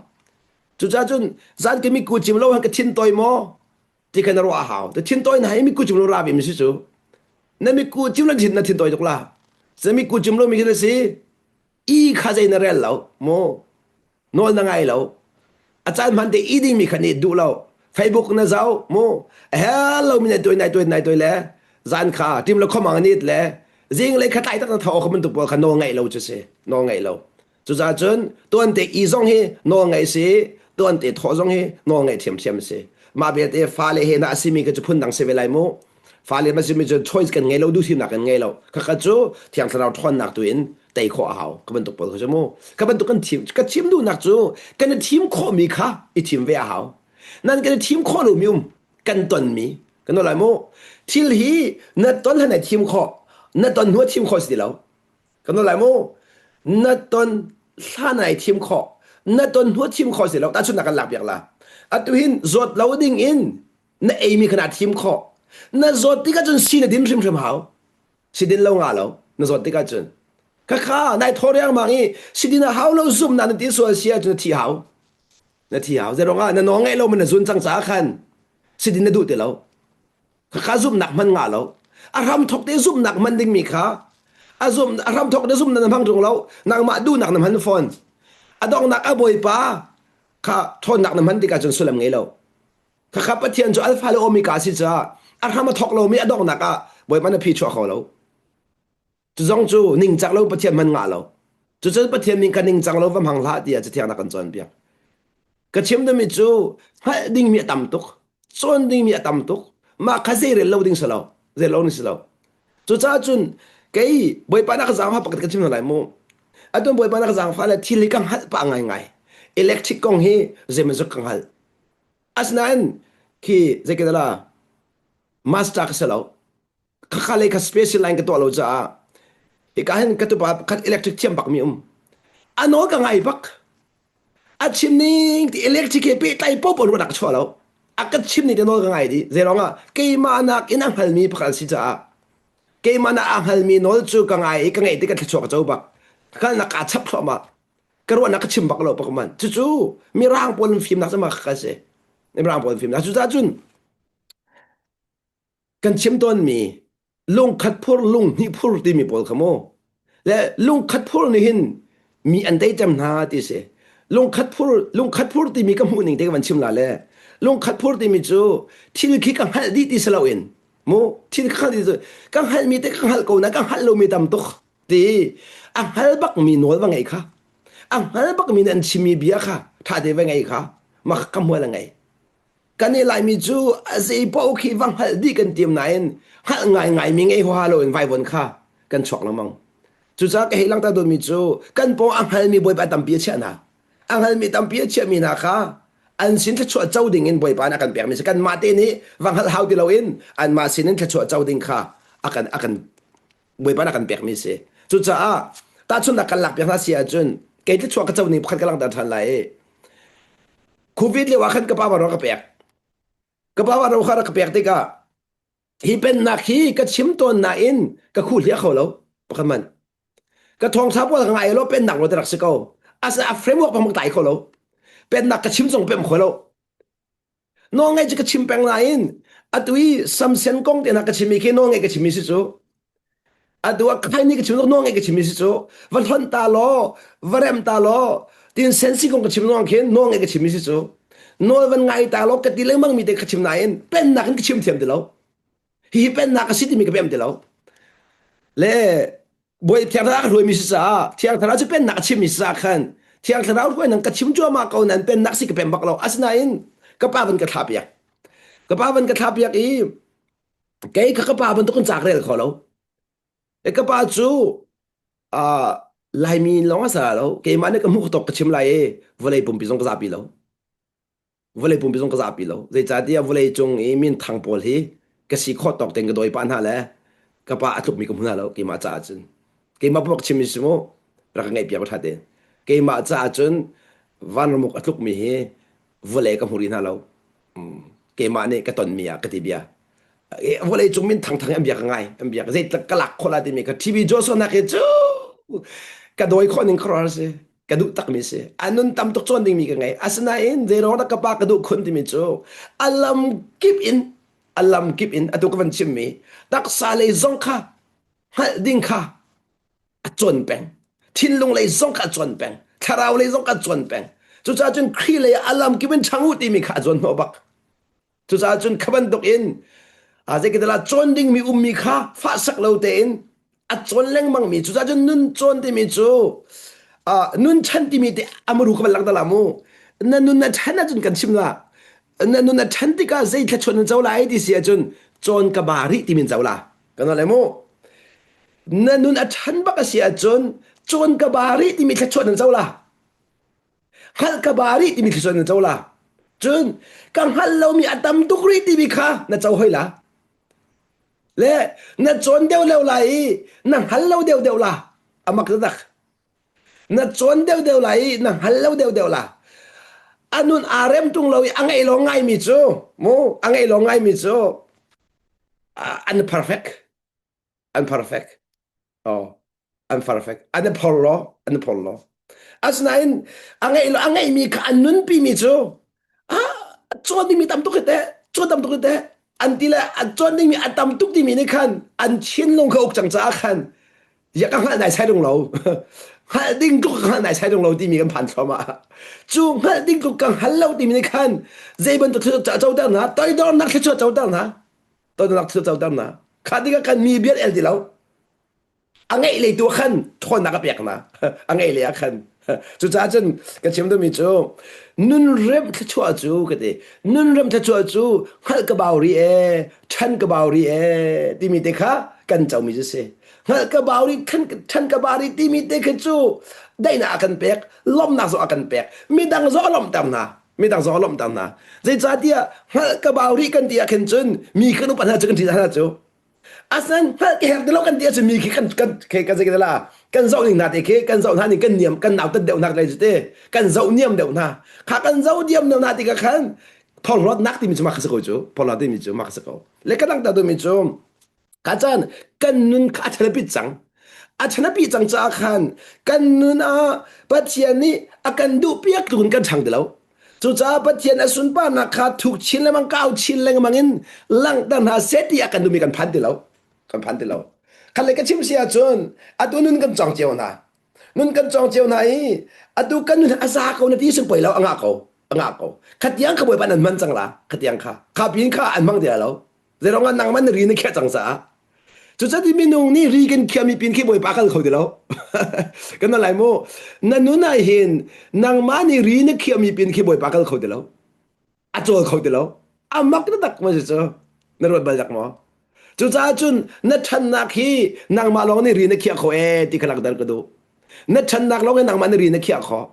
[SPEAKER 1] Cucaah cun zan ka miku cim lo han ka thin tawi maw ti kha na ruah a hau. Te thin tawi na hai miku cim lo ra mi si cu. Na miku cim lo na thin tawi tuk la. Sa miku cim lo mi khi na si. I kha zei na rel lo mu. Nawl na ngai lo. A caan hman te i dingmi kha nih duh lo. Facebook na zoh mu. A hell lo mi nai tuai nai tuai nai tuai le zan kha tim le khomang nit le zing le kha tlai tak na tho kha bantuk pawl kha nawl ngaih lo cu si. Nawl ngaih lo. Cucaah cun tuan te i zong hi nawl ngaih si, tuan te thawh zong hi nawl ngaih thiamthiam si. Mah belte fale he na a simi kha cu phundang si ve lai mu. Fale ma simi cu choice kan ngei lo, duhthimnak kan ngei lo. Khakha cu Thiang Thlarau ṭhawnnak tu in tei khawh a hau. Ka bantuk pawl kha cu mu. Ka bantuk kan thim, ka thim duhnak cu kan i thim khawhmi kha i thim ve a hau. Nan kan i thim khawh lomi um, kan tonmi, kan lai mu. Thil hi na ton hlan ai thim khawh, na ton hnu thim khawh si ti lo. Kan lai mu. Na ton hlan ai thim khawh, na ton hnu thim khawh si lo. Tahchunhnak kan lak piak la. Atu hin zawt lo ding in na eimi kha naa thim khawh na zawt tikah cun si na din hrimhrim hau si din lo nga lo na zawt tikah cun khakha nai thaw riangmang i si din a hau lo zumnak na ti sual si ahcun na thi hau na thi hau zeiruang ah na nawl ngaih lo man na zun cang caah khan si din na duh ti lo khakha zumnak hman nga lo a hram thok te zumnak hman dingmi kha a zum a hram thok te zumnak na hmang tung lo nangmah duhnak na hman fawn a donghnak a bawipa kha thawnnak na hman tikah cun sullam ngei lo Khakha Pathian cu Alpha le Omega a si caah a hram a thawk lomi a donghnak ah Bawipa na phi chuah kho lo. Cu zong cu ningcang lo Pathian hman ngah lo. Cucun Pathian min kha ningcang lo va hmang hlah tiah Cathiang rak kan cawnpiak. Ka chim dingmi cu hngalh dingmi a tam tuk, cawn dingmi a tam tuk. Mah kha zeirel lo ding si lo, zeirel lo ding si lo. Cucaah cun kei Bawipa na ka zaangfah pakhat ka chim hna lai mu. Atu Bawipa na ka zaangfah le thil hi ka hngalh pah ngaingai. Electric kong hi zeimazuk ka hngalh. Asinain khi zeitindah master ka si lo. Khakha lei kha special line ka tuah lo caah hika hin ka tupa pakhat electric thiam bak mi um. A nawl ka ngai bak. A chim ning ti electric he pehtlai popo ruahnak ka chuah lo. A ka chim ning te nawl ka ngai dih. Zeiruang ah keimah nak in a hngalmi pakhat an si caah keimah nak a hngalmi nawl cu ka ngai i ka ngeih tik ka thluachuah ka co bak. Hngalhnak kaa chap thluahmah. Ka ruahnak ka chim bak lo pak man. Cucu mirang pawl an fimnak cu mah kha si. Mirang pawl an fimnak. Cucaah cun kan chim tawnmi lungkhat phur lunghnih phur timi pawl kha mu le lungkhat phur nih hin mi an tei cem hna ti si lungkhat phur lungkhat phur timi ka hmuh ning te ka van chim la le lungkhat phur timi cu thil khi ka hngalh dih ti si loin mu thil ka hngalh dih ka hngalh mi te ka hngalh ko na ka hngalh lomi tam tuk ti a hngal bak mi nawl va ngei kha a hngal bak mi nih an chimmi bia kha tha te va ngei kha mah ka hmual a ngei Kan i Laimi cu a zeipaoh khi va hngalh dih kan tim nain hngalh ngaingaimi ngei huaha loin vaivuan kha kan chuak lengmang. Cucaah ka hei langhter dawtmi cu kan pawng a hngalmi Bawipa tampi a chiah hna. A hngalmi tampi a chiahmi hna kha an sin thluachuah co ding in Bawipa nih a kan pekmi si. Kanmah te nih va hngalh hau ti loin anmah sin in thluachuah co ding kha a kan a kan Bawipa nih a kan pekmi si. Cucaah tahchunhnak kan lakpiak hna si ahcun kei thluachuah ka co ning pakhat ka langhter ṭhan lai i Covid lio ah khan ka pa ro ka pek. Ka pa ro kha rak ka pek tikah hi pennak hi ka chim tawn nain ka khuh hliah kho lo pakhat man. Ka thawngtha pawl ka ngai lo pennak ro te rak si ko. Asa a framework bang tai kho lo. Pennak ka chim zong pem kho lo. Nawlngaih cu ka chim peng nain atu i Samson kong te hna ka chimmi khi nawlngaih ka chimmi si cu. Atu ah khaini ka chim nawlngaih ka chimmi si cu. Va hlonh ta law, va rem ta law, tin sensi kong ka chim lawng khin nawlngaih ka chimmi si cu. Nawl van ngai ta law ka ti lengmang mi te ka chim nain pennak in ka chim thiam ti lo. Hihi pennak a si timi ka pem ti lo. Le Bawi Thiang Thlarau ka hruaimi si caah Thiang Thlarau cu pennak a chimmi si caah khan Thiang Thlarau hruai nang ka chim cuahmah ko nain pennak si ka pem bak lo. Asinain ka pa van ka thlah piak. Ka pa van ka thlah piak i kei kha ka pa bantuk in ca ka rel kho lo. E ka pa cu uh, Laimi lawng a sa lo. Keimah nih ka hmuh tawk ka chim lai i vawlei pumpi zong ka zapi lo. Vawlei pumpi zong ka zapi lo. Zeicahtiah vawlei cung i minthang pawl hi ka si khawh tawk tein ka dawi pah hna le ka pa a tlukmi ka hmu hna lo keimah caah cun. Keimah pumpak chimmi si mu rak ka ngaihpiak ṭha tein. Keimah caah cun vanramuk a tlukmi hi vawlei ka hmu rih hna lo. Keimah nih ka tonmi ah ka ti bia. Vawlei cung min thangthang an bia ka ngai an bia zei ka lak khawh la timi ka TV Joshua nak hi cu ka dawi khawh ning khuaruahhar si. Ka duh takmi si. A nun tam tuk cawn dingmi ka ngei. Asinain zeiruang dah ka pa ka duh khun timi cu a lam kip in a lam kip in atu ka van chimmi taksa lei zong kha hngalh ding kha a cawn peng. Thinlung lei zong kha a cawn peng. Thlarau lei zong kha a cawn peng. Cucaah cun Khrih lei a lam kip in chang u timi kha a cawn hnawh bak. Cucaah cun kha bantuk in zeikatilah cawn dingmi ummi kha fahsak lo tein a cawn lengmangmi cucaah cun nun cawn timi cu nun chan timi te amaru ka van langhter la mu na nun a ṭhan ahcun kan chim la na nun a ṭhan tikah zei thluachuah nan co lai ti si ahcun cawn ka ba rih timi in co la kan le mu na nun a ṭhan bak a si ahcun cawn ka ba rih timi thluachuah nan co la Hngalh ka ba rih timi thluachuah na co la. Cun ka hngalh lomi a tam tuk rih timi kha na co hoi la. Le na cawn deuh deuh lai i na hngal lo deuh deuh la. A mak taktak. Na cawn deuh deuh lai i na hngal lo deuh deuh la. A nun aa rem tung lo i a ngeih lo ngaimi cu mu a ngeih lo ngaimi cu an perfect. An perfect. Oh, an perfect. An i phor law, an i phor law. Asinain a ngeih lo a ngeihmi kha an nunpimi cu ah cawn dingmi tam tuk hi teh, cawn tam tuk hi teh an ti le an cawn dingmi a tam tuk timi nih khan an thinlung kha uk cang caah khan ya ka hngalh nai sai ding lo hngalh ding tluk ka hngalh nai sai ding lo timi kan phan thluahmah cu hngalh ding tluk ka hngal lo timi nih khan zei bantuk thil coter hna toidornak thluachuah coter hna toidornak thluachuah coter hna kha tikah kan mi bial el ti lo A ngeih lei tu ah khan ṭhawnnak a pek hna. A ngeih lei ah khan. Cucaah cun ka chim duhmi cu nunrem thluachuah cu ka ti. Nunrem thluachuah cu hngalh ka bau rih ee, ṭhan ka bau rih ee timi te kha kan comi cu si. Hngalh ka bau rih, ṭhan ka bau rih timi te kha cu daihnak a kan pek, lawmhnak zong a kan pek. Midang zong a lawmhter hna. Midang zong a lawmhter hna. Zeicahtiah hngalh ka bau rih kan ti ah khin cun mi kan upat hna cu kan ṭih hna cu. Asinain hngalh ka herh ti lo kan ti ahcun mi khi kan kan khi kan zei la kan zoh ning hna te khi kan zoh hna ning kan niam kan nautat deuh hna lai cu te kan zoh niam deuh hna kha kan zoh niam deuh hna tikah khan. Phorhlawtnak timi cu mah kha si ko cu. Phorhlawt timi cu mah kha si ko. Le ka dang ta duhmi cu ka caan kan nun kha a thanapit cang. A thanapi cang caah khan kan nun ah Pathian nih a kan duh piak tluk in kan ṭhang ti lo. Cucaah Pathian a sunparnak kha thuk chin lengmang kau chin lengmang in langhter hna seh ti a kan duhmi kan phan ti lo. Kan phan ti lo. Khat le ka chim si ahcun atu nun kan cawng cio hna. Nun kan cawng cio hna i atu kan nun a za ko na ti sung poi lo a ngah ko. A ngah ko. Khatiang kha Bawipa nan hman cang la. Khatiang kha. Kha pin kha an hmang ti lo. Zeirong ah nangman na ri na khiah cang caah. Cucati minung nih ri kan khiahmi pin khi Bawipa kal kho ti lo. Kan lai mu. Na nun ah hin nangmah nih ri na khiahmi pin khi Bawipa kal kho ti lo. A cawl kho ti lo. A mak taktak ma si cu. Na ruat bal dak maw? Cucaah cun na ṭhannak hi nangmah lawng nih ri na khiah kho ee ti kha langhter ka duh. Na ṭhannak lawng hi nangmah nih ri na khiah khawh.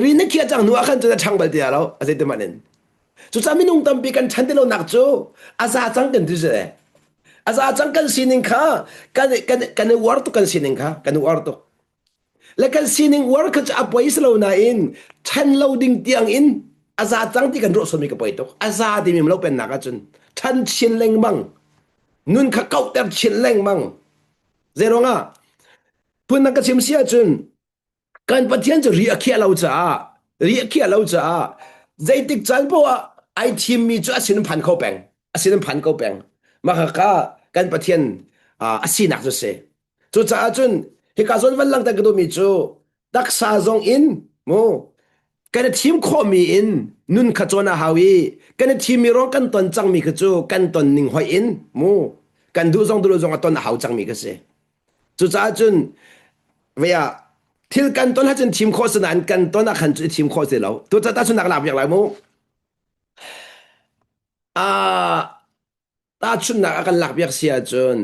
[SPEAKER 1] Ri na khiah cang hnu ah khan cun a ṭhang bal ti lo. A zei ti man in. Cucaah minung tampi kan ṭhan ti lonak cu a za cang kan ti si A za cang kan sining kha kan kan kan i uar tuk kan sining kha kan i uar tuk. Le kan sining uar kha cu a poi si lo nain ṭhan lo ding tiang in a za cang ti kan ruah sualmi ka poi tuk. A za timi lo pennak ahcun ṭhan chin lengmang nun kha kauhter chin lengmang. Zeiruangah phundang ka chim si ahcun kan Pathian cu ri a khiah lo caah ri a khiah lo caah zeitik caan poah ah ai thimmi cu a sin phan kho peng a sin phan ko peng mah kha kan Pathian a sinak cu si cucaah cun hika zawn van langhter ka duhmi cu taksa zong in mu kan i thim khawhmi in nun kha cawn a hau i kan i thimmi ruang kan ton cangmi kha cu kan ton ning hoih in mu kan duh zong duh lo zong a ton a hau cangmi kha si Cucaah cun vei ah thil kan ton ahcun thim khawh si nain kan ton ah khan cu i thim khawh si lo. Tucaah tahchunhnak lak piak lai mu. Ah tahchunhnak a kan lak piak si ahcun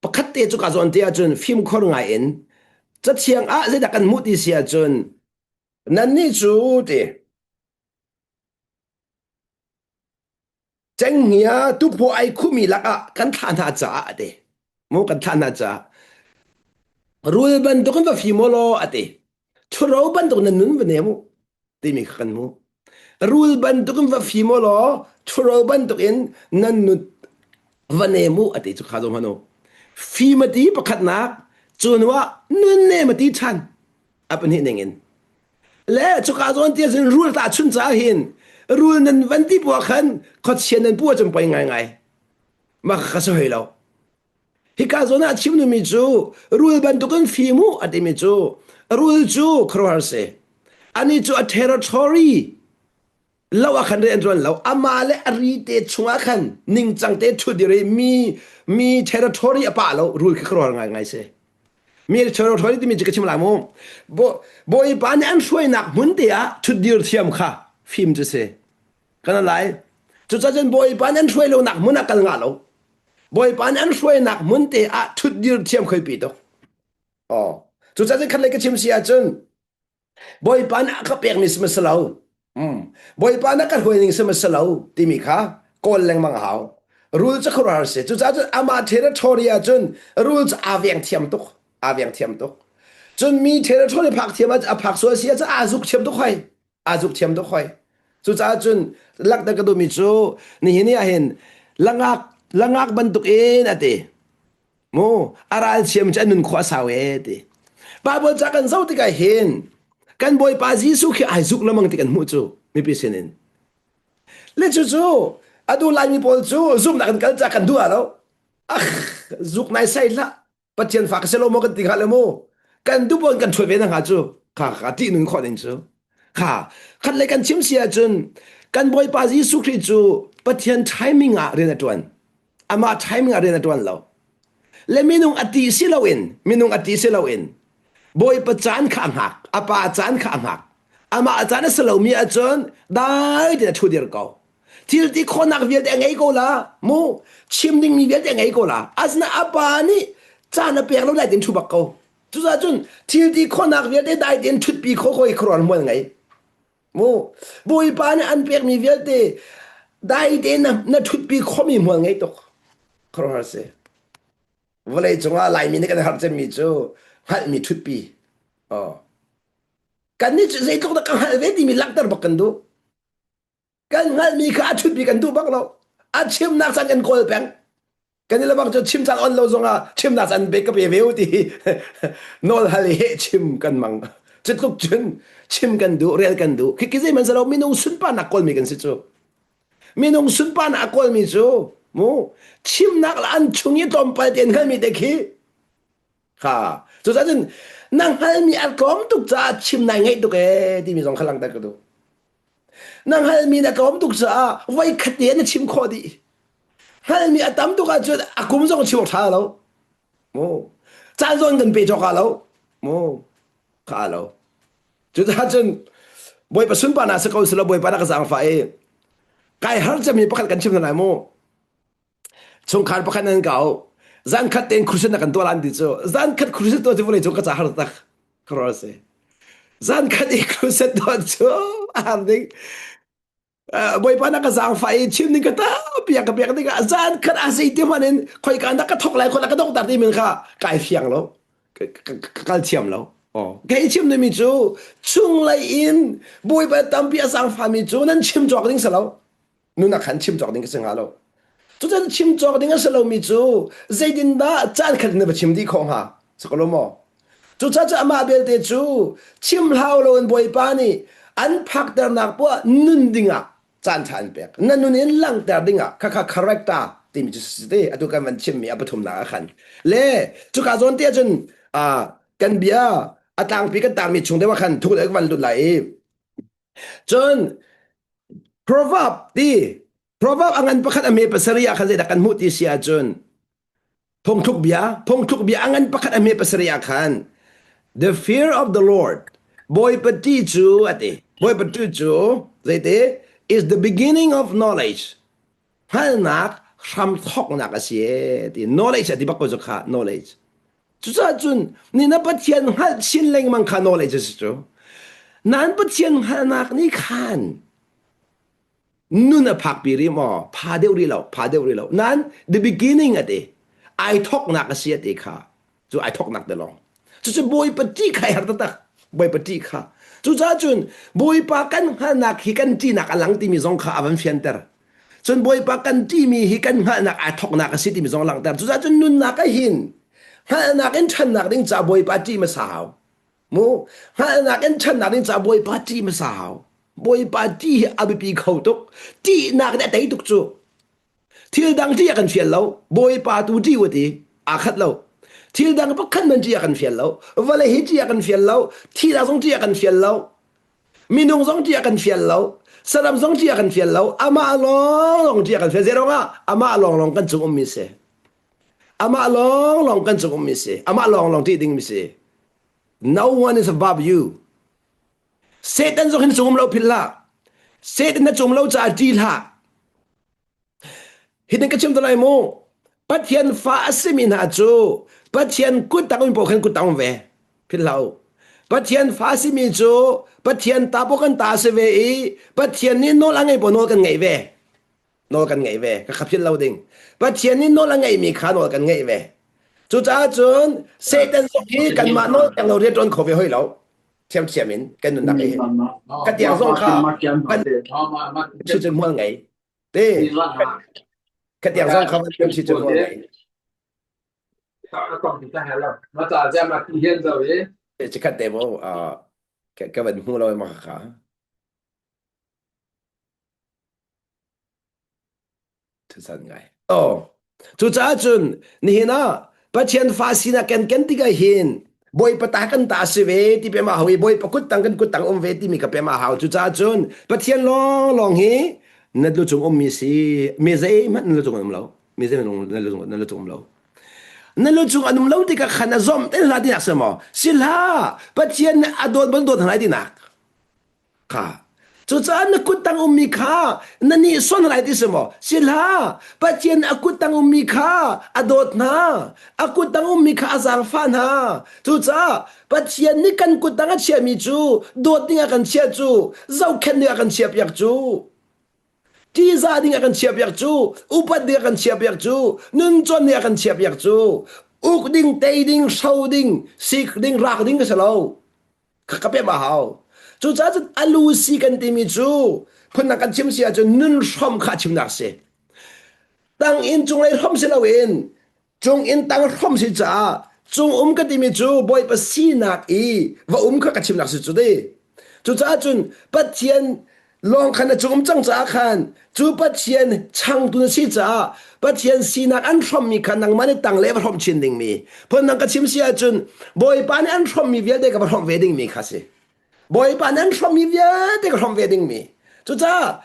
[SPEAKER 1] pakhat te cu ka zawn te ahcun fimkhur ngai in cathiang ah zeidah kan hmuh ti si ahcun nannih cu ti Cenghngia tuphaw ai khumi lakah kan thlah hna caah a ti. Mu kan thlah hna caah. Rul bantukin va fim law a ti. Ṭhuro bantuk na nun va nem u timi kha kan hmu. Rul bantukin va fim law ṭhuro bantukin nan nun va nem u a ti cu kha zo hmanh u. Fim a ti pakhatnak cu hnu ah nun nem a ti ṭhan a pahnih ning in. Le cuka zawn ti ahcun rul ta chun caah hin rul nan van ti puah khan khuachia nan pu ahcun poi ngaingai. Mah kha si hoi lo. Hika zawn ah chim mi cu rul bantukin fim u a timi cu rul cu khuaruahhar si. Ani cu a territory lo ah khan rian an ṭuan lo. Amah le a ri te chungah khan ningcang te ṭhut dir i mi mi territory a pah lo rul khi khuaruahhar ngaingai si. Mi territory timi cu ka chim lai mu. Bawipa nih an hruainak hmun te ah ṭhutdir thiam kha fim cu si. Kan lai. Cucaah cun Bawipa nih an hruai lonak hmun ah kal ngah lo. Bawipa nih an hruainak hmun te ah ṭhutdir thiam khoi pi tuk. Oh. Cucaah cun khat lei ka chim si ahcun Bawipa nih a ka pekmi si ma si lo. Mm. Bawipa nih a ka hruai ning si ma si lo timi kha kawl lengmang a hau. Rul cu khuaruahhar si. Cucaah cun amah territory ah cun rul cu aa veng thiam tuk. Aa veng thiam tuk. Cun mi territory phak thiam ah a phak sual si ah cun aa zuk thiam tuk hoi. Aa zuk thiam tuk hoi. Cucaah cun langhter ka duhmi cu nihin ni ah hin langak langak bantuk in a ti. Mu a ralchiam cu a nun khua a sau e ti. Bible ca kan zoh tikah hin kan Bawipa Jesuh khi ai zuk lamang ti kan hmuh cu mipi sinin. Le cucu atu Laimi pawl cu zumhnak kan kal ca kan duh ah lo. Ach zuk nai sai hlah. Pathian fa ka si lo maw kan ti hnga le mu. Kan duh pawn kan ṭhuat ve na hnga cu. Kha kha ṭih nun khawh ning cu. Kha khat le kan chim si ahcun kan Bawipa Jesuh Khrih cu Pathian timing ah rian a ṭuan. Amah timing ah rian a ṭuan lo. Le minung a ti si loin minung a ti si loin Bawipa caan kha a hngak, a pa caan kha a hngak. Amah caan a si lomi ahcun dai tein a ṭhu dir ko. Thil ti khawhnak vialte a ngei ko la, mu chim dingmi vialte a ngei ko la. Asinain a pa nih caan a pek lo dai tein ṭhu bak ko. Cucaah cun thil ti khawhnak vialte dai tein ṭhutpi khawh ko i khuaruahhar hmual ngei. Mu Bawipa nih an pekmi vialte dai tein na, na ṭhutpi khawhmi hmual ngei tuk. Khuaruahhar si. Vawlei cungah Laimi nih kan har cemmi cu hngalhmi ṭhutpi. Oh. Kan nih cu zeitluk dah ka hngalh ve timi langhter bak kan duh. Kan hngalhmi kha a ṭhutmi kan duh bak lo. A chimnak caan kan kawl peng. Kan i lebang cu chim caan on lo zongah chimnak caan pe ka pe ve u ti nawl hal i heh chim kan mang. Cu tluk cun chim kan duh, rel kan duh. Khi zeihmanh si lo minung sunparnak kawlmi kan si cu. Minung sunparnak a kawlmi cu mu chimnak le an chung i tlawmpal te an hngalmi te khi kha cucaah cun na hngalmi a tlawm tuk caah chim nai ngaih tuk ee timi zong kha langhter ka duh. Na hngalmi na tlawm tuk caah voikhat te na chim khawh dih. Hngalmi a tam tuk ahcun a kum zong chim awk ṭha lo. Mu. Caan zawn kan pe cawk ah lo. Mu. Kha lo. Cucaah cun Bawipa sunparnak si ko silo Bawipa na ka zaangfah i kai har cemmi pakhat kan chim hna lai mu. Chungkhar pakhat nan kau. Zan khat tein crusade na kan tuah lan ti cu. Zan khat crusade tuah cu vawlei cung ka ca har tak. Ka si. Zan khat i crusade tuah cu a har ding. Bawipa na ka zaangfah i chim ding ka tampi ka pek ding ah zan khat a zei ti hmanh in khoika dah ka thok lai khoika ka dok tar ti min kha kai fiang lo ka kal thiam lo. Oh. Kei chim dingmi cu chunglei in Bawipa tampi a zaangfahmi cu nan chim cawk ding si lo. Nunak khan chim cawk ding ka si hnga lo. Cucun chim cawk ding a si lomi cu zeitindah caan khat na va chim dih khawh hnga? Si ko lo maw? Cucaah cu amah belte cu chim hlau loin Bawipa nih an phakternak poah nun dingah caan ṭha an pek. Na nun in langhter dingah khakha character timi cu si te atu kan van chimmi a pathumnak ah khan. Le cuka zawn te ahcun kan bia a tlangpi kan tangmi chung deuh ah khan thu le van lut lai i Cun proverb ti proverb a ngan pakhat a me pasarih ah khan zeidah kan hmuh ti si ahcun phungthluk bia phungthluk bia a ngan pakhat a me pasarih ah khan the fear of the Lord Bawipa ṭih cu a ti Bawipa ṭih cu zeiti is the beginning of knowledge hngalhnak hramthawknak a si e ti knowledge a ti bak ko cu kha knowledge cucaah cun ni na Pathian hngalh chin lengmang kha knowledge a si cu nan Pathian hngalhnak nih khan nun a phakpi rih maw pha deuh rih lo pha deuh rih lo nan the beginning a ti ai thawknak a si a ti kha cu ai thawknak te lawng cucu Bawipa ṭih kha ai har taktak Bawipa ṭih kha cucaah cun Bawipa kan hngalhnak hi kan ṭihnak a lang timi zong kha a van fianter cun Bawipa kan ṭihmi hi kan hngalhnak ai thawknak a si timi zong a langhter cucaah cun nunnak ah hin hngalhnak in ṭhannak ding ca Bawipa ṭih hmasa hau mu hngalhnak in ṭhannak ding ca Bawipa ṭih hmasa hau Bawipa ṭih hi a biapi kho tuk ṭihnak nih a tei tuk cu Thil dang ṭih a kan fial lo. Bawipa tu ṭih u ti. Aa khat lo. Thil dang pakhat man ṭih a kan fial lo. Vawlei hi ṭih a kan fial lo. Thihnak zong ṭih a kan fial lo. Minung zong ṭih a kan fial lo. Saram zong ṭih a kan fial lo. Amah lawnglawng ṭih a kan fial. Zeiruang ah amah lawnglawng kan cung ummi si. Amah lawnglawng kan cung ummi si. Amah lawnglawng ṭih dingmi si. No one is above you. Satan zong hin cung um lo philh hlah. Satan na cung lo caah ṭih hlah. Hitin ka chim te lai mu. Pathian fa a simi hna cu Pathian kut tang um paoh khan kut tang um ve. Philh hlah u. Pathian fa a simi cu Pathian ta paoh kan ta a si ve i Pathian nih nawl a ngeih paoh nawl kan ngeih ve. Nawl kan ngeih ve. Ka kha philh lo ding. Pathian nih nawl a ngeihmi kha nawl kan ngeih ve. Cucaah cun Satan zong hi kanmah nawl pek lo rian ṭuan kho ve hoi lo. Thiamthiam in kan nunnak hi. Ka tiang zong kha kan cu hmual ngei. Te khatiang zong kha kan si cu ngei. Chikhat te mo ka van hmu lo ma kha. Thusan ngai. Oh. Cucaah cun nihin ah Pathian fa sinak kan ken tikah hin Bawipa ta kan ta si ve ti pem a hau i Bawipa kut tang kan kut tang um ve timi ka pem a hau. Cucaah cun Pathian lawnglawng hi na lu cung ummi si mi zeihmanh na lu cung an um lo. Mi zeihmanh na lu cung na lu cung um lo. Na lu cung an um lo tikah khan a zomh te hlah tinak si maw? Si hlah. Pathian nih a dawt ban dawt hna lai tinak. Kha. Cucaah na kuttang ummi kha na nih son lai ti si maw? Si hlah. Pathian a kuttang ummi kha a dawt hna. A kuttang ummi kha a zaangfah hna. Cucaah Pathian nih kan kuttang a chiahmi cu dawt ding a kan chiah cu, zohkhenh ding a kan chiahpiak cu, ṭihzah ding a kan chiahpiak cu, upat ding a kan chiahpiak cu, nuncawn ding a kan chiahpiak cu, uk ding, tei ding, hro ding, sik ding, rak ding ka si lo. Ka pem a hau. Cucaah cun a lu si kan timi cu Phundang kan chim si ahcun nun hrom kha chimnak si. Tang in cunglei hrom si loin cung in tang hrom si caah cung um ka timi cu Bawipa sinak i va um kha ka chimnak si cu ti. Cucaah cun Pathian lawng khan na cung um cang caah khan cu Pathian changtu na si caah Pathian sinak an hrommi kha nangmah nih tang le va hrom chin dingmi. Phundang ka chim si ahcun Bawipa nih an hrommi vialte ka va hrom ve dingmi kha si. Bawipa nih an hrommi vialte ka hrom ve dingmi. Cucaah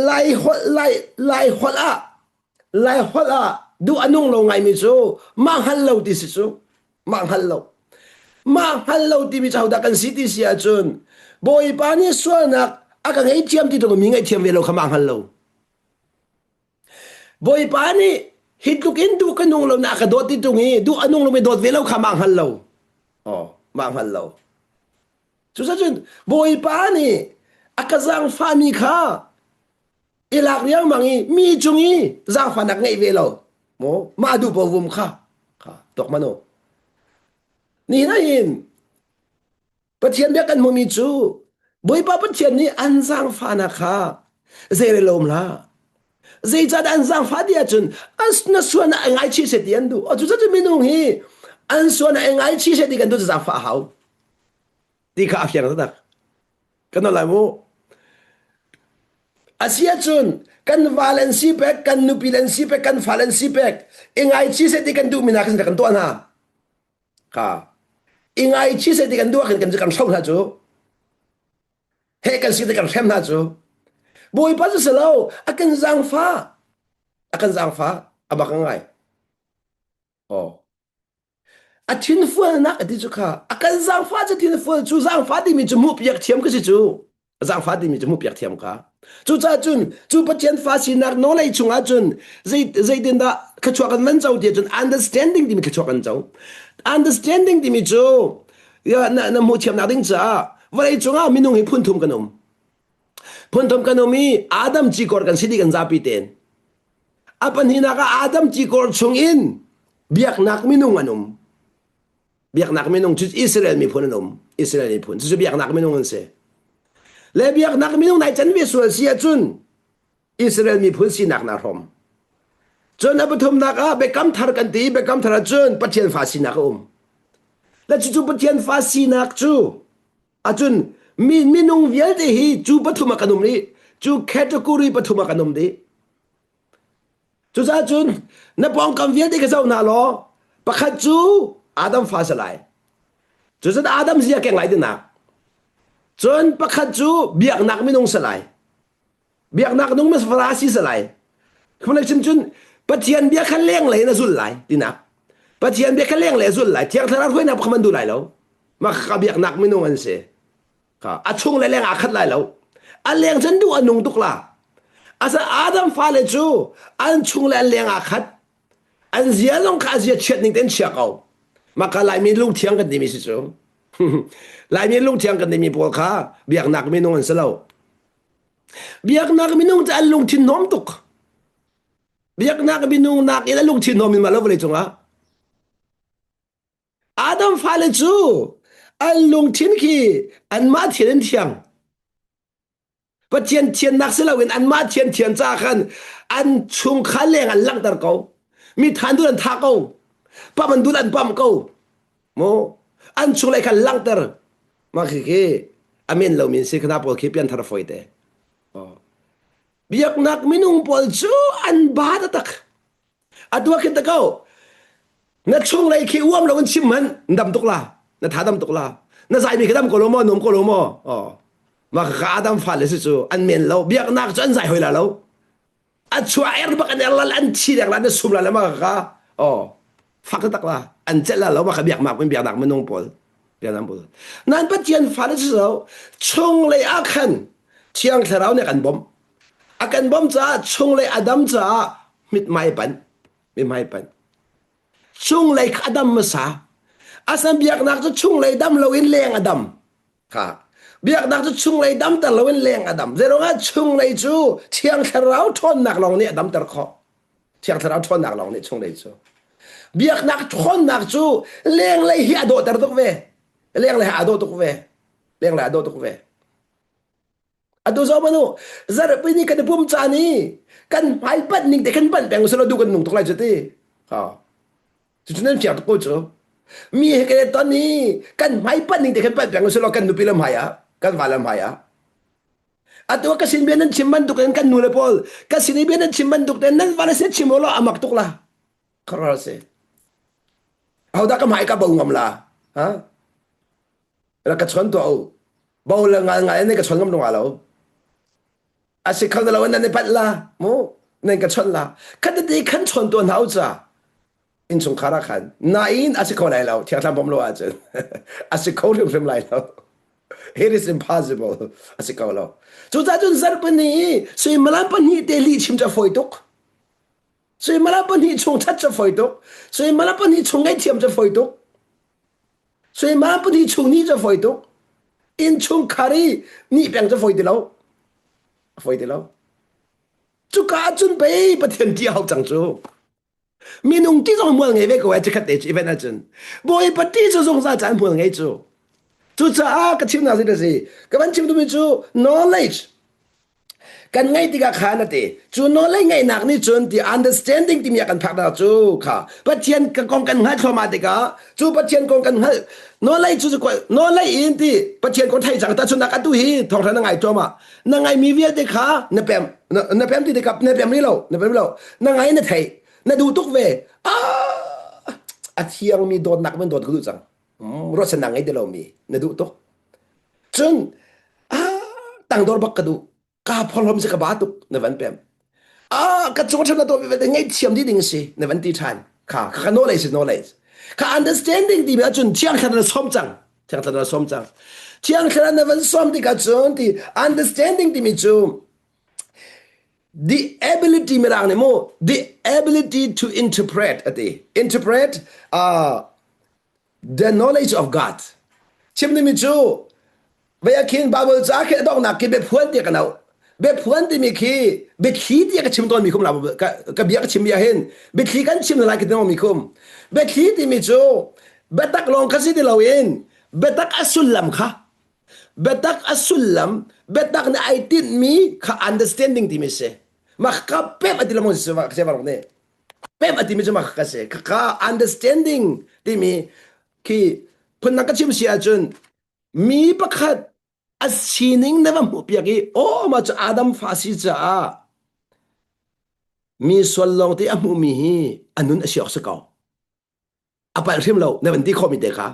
[SPEAKER 1] Lai holh Lai Lai holh ah Lai holh ah duh a nung lo ngaimi cu mah hngal lo ti si cu mah hngal lo mah hngal lo timi cu hodah kan si ti si ahcun Bawipa nih sualnak a ka ngaihthiam ti tung mi ngaihthiam ve lo kha mah hngal lo Bawipa nih hi tluk in duh ka nung lo na ka dawt ti tung i duh a nung lo mi dawt ve lo kha mah hngal lo oh mah hngal lo Cucun Bawipa nih a ka zaangfahmi kha i lak riangmang i mi cung i zaangfahnak ngeih ve lo maw mah duh paoh kha kha tuak hmanh u. Nihin ah hin Pathian bia kan hmuhmi cu Bawipa Pathian nih an zaangfahnak kha zeirel lo um hlah. Zeicahdah an zaangfah ti ahcun na sual ah ngaichih seh ti an duh. Cucun minung hi an sual ah ngaichih seh ti kan duh cu zaangfah a hau. Ti kha a fiang taktak. Kan nawl lai mu. A si ahcun kan val an si pek, kan nupi an si pek, kan fale an si pek, i ngaichih seh ti kan duhmi hna khan kan tuah hna. Ka i ngaichih seh ti kan duh ahkhin kan kan hro hna cu. He kan si ti kan hrem hna cu. Bawipa cu si lo, a kan zaangfah. A kan zaangfah. A bak ngai. Oh. A thinfualnak a ti cu kha a kan zaangfah cu thinfual cu zaangfah timi cu hmuhpiak thiam ka si cu zaangfah timi cu hmuhpiak thiam ka cucaah cun cu Pathian fa sinak nawlei chungah cun zei zeitindah thluachuah kan van co ti ahcun understanding timi thluachuah kan co understanding timi cu na, na hmuh thiamnak ding caah vawlei cungah minung hi phun thum kan um phun thum kan um i Adam cikor kan si dih kan zapi tein A pahnihnak ah Adam cikor chungin biaknak minung an um. Biaknak minung cu Israel miphun an um. Israel miphun cucu biaknak minung an si. Le biaknak minung nai can ve sual si ahcun Israel miphun sinak na hrom. Cun a pathumnak ah biakam thar kan ti biakam thar ahcun Pathian fa sinak a um. Le cucu Pathian fa sinak cu ahcun mi minung vialte hi cu pathum ah kan um dih. Cu category pathum ah kan um dih. Cucaah cun na pawngkam vialte ka zoh hna law pakhat cu Adam fa si lai. Cucun Adam zia keng lai tinak. Cun pakhat cu biaknak minung si lai. Biaknak nung mas farasi si lai. Khumlei chim cun Pathian bia kha lenglei in a zul lai tinak. Pathian bia kha lenglei a zul lai. Thiang Thlarau hruainak pakhat man duh lai lo. Mah kha biaknak minung an si. A chung le leng aa khat lai lo. A leng cun duh a nung tuk la. Asa Adam fale cu an chung le an leng aa khat. An zia zong kha a zia chiat ning tein chia ko. Maka Laimi lungthiang kan timi si cu. Laimi lungthiang kan timi pawl kha biaknak minung an si lo. Biaknak minung cu an lungthin hnawm tuk. Biaknak minung nak in a lungthin hnawm in ma lo vawlei cungah. Adam fale cu an lungthin khi anmah thian in thiang. Pathian thiannak si loin anmah thian thian caah khan an chungkhar leng an langhter ko. Mi than dul an tha ko. Pam an dul an pam ko. Mu an chunglei khan langhter. Mah khi khi amen lo min si khana pawl khi pianthar foi te. Oh. Biaknak minung pawl cu an ba taktak. Atu ah khin ta ko. Na chunglei khi uam lo in chim hmanh dam tuk la. Na tha dam tuk la. Na zaimi khi dam ko lo maw nuam ko lo maw? Oh. Mah kha Adam fale si cu an men lo. Biaknak cu an zai hoi la lo. A chuah er bak an er la an thi dek la na sum la le mah kha oh fak tak la an celh la lo mah kha biaknak min biaknak minung pawl biaknak pawl nan Pathian fale si lo chunglei ah khan Thiang Thlarau nih a kan bawmh A kan bawmh caah chunglei a dam caah mithmai panh, mithmai panh. Chunglei kha a dam hmasa. Asan biaknak cu chunglei dam loin leng a dam. Kha. Biaknak cu chunglei damter loin leng a dam. Zeiruangah chunglei cu Thiang Thlarau ṭhawnnak lawng nih a damter khawh. Thiang Thlarau ṭhawnnak lawng nih chunglei cu. Biaknak ṭhawnnak cu lenglei hi a dawhter tuk ve. Lenglei hi a dawh tuk ve. Lenglei a dawh tuk ve. Atu zo manu zarhpi ni kan i pum caan i kan hmai panh ning te kan panh peng usilo du kan nung tuk lai cu ti. Ha. Cucu nan fiang tuk ko cu. Mi he kan i ton i kan hmai panh ning te kan panh peng usilo kan nupi le hmai ah kan va le hmai ah. Atu ka sin bia nan chim bantuk in kan nu le pawl ka sin i bia nan chim bantuk te nan va le sin chim lo amak tuk la. Kharar si. Ahodah ka hmai ka bo ngam la? Ha? Rak ka chon tuah u. Bo le ngal ngal in ka chon ngam lo lo. A si kho lo nan i panh la mu nan ka chon la. Khat te khan chon tuah hna u ca. Innchungkhar ah khan nain a si kho lai lo thiang thlam bawm lo ahcun a si kho hrimhrim lai lo. It is impossible a si ko lo. Cucaah cun zarhpini i suimilam pahnih te lih chim cu a fawi tuk. Suimilam pahnih chung that cu a fawi tuk. Suimilam pahnih chung ngaihthiam cu a fawi tuk. Suimilam pahnih chung nih cu a fawi tuk. Innchungkhar i nih peng cu a fawi ti lo. A fawi ti lo. Cuka ahcun pei Pathian ṭih a hau cang cu. Minung ti zong hmual ngei ve ko ai chikhat te cu event ahcun. Bawipa ti cu zungzal caan hmual ngei cu. Cucaah ka chimnak si si ka van chim duhmi cu knowledge kan ngeih tikah khan a ti cu knowledge ngeihnak nih cun ti understanding timi ah kan phaknak cu kha Pathian kong kan hngalh thluahmah tikah cu Pathian kong kan hngalh knowledge cu knowledge in ti Pathian kong thei cang tahchunhnak atu hi thawngtha na ngai thluahmah na ngaimi vialte kha na pem na pem ti tikah na pem rih lo na pem lo na ngai na thei na duh tuk ve ah a thiangmi dawtnak man dawt ka duh cang ruahchannak ngei ti lomi na duh tuk cun ah tangdor bak ka duh ka phorhlom si ka ba tuk na van pem ah ka cung ṭhan na tuah mi ngaihthiam dih ding si na van ti ṭhan kha kha knowledge knowledge kha understanding ti mi ahcun thiang thlarau na som cang thiang thlarau na som cang thiang thlarau na van som tikah cun ti understanding timi cu the ability mirang nih mu the ability to interpret ati interpret uh, the knowledge of God chim dingmi cu vei ah khin Bible ca khi a donghnak khi biaphuan tiah kan auh biaphuan timi khi biathli tiah ka chim tawnmi khum la ka bia ka chim mi ah hin biathli kan chim lai ka ti mi khum biathli timi cu biatak lawng kha si ti loin biatak a sullam kha biatak a sullam biatak nih ai tinhmi kha understanding timi si mah ka pep ati lamong si se varok nih pep ati mi cu mah ka si ka understanding timi khi phundang ka chim si ahcun mi pakhat a sining na va hmuhpiak i aw mah cu Adam fa si caah mi sual lawng te a hmuhmi hi a nun a si awk si ko a palh hrim lo na van ti khawhmi te kha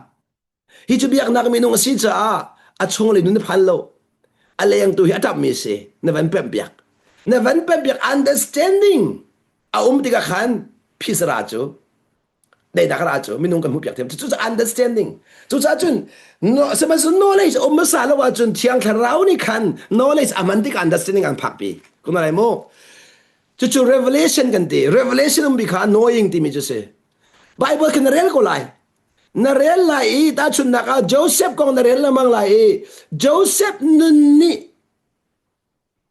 [SPEAKER 1] hi cu biaknak minung a si caah a chunglei nun na phan lo a leng tu hi a ṭapmi a si na van pemhpiak na van pemhpiak understanding a um tikah khan phisara cu daihnak ra cu minung kan hmuhpiak thiam cu understanding cucaah cun sihmanhsehlaw knowledge um hmasa lo ahcun thiang thlarau nih khan knowledge a man tikah understanding an phakpi kuma lai mu cucu revelation kan ti revelation um bi kha annoying timi cu si Bible khi na rel ko lai na rel lai i tahchunhnak ah Joseph kong na rel lengmang lai i Joseph nun nih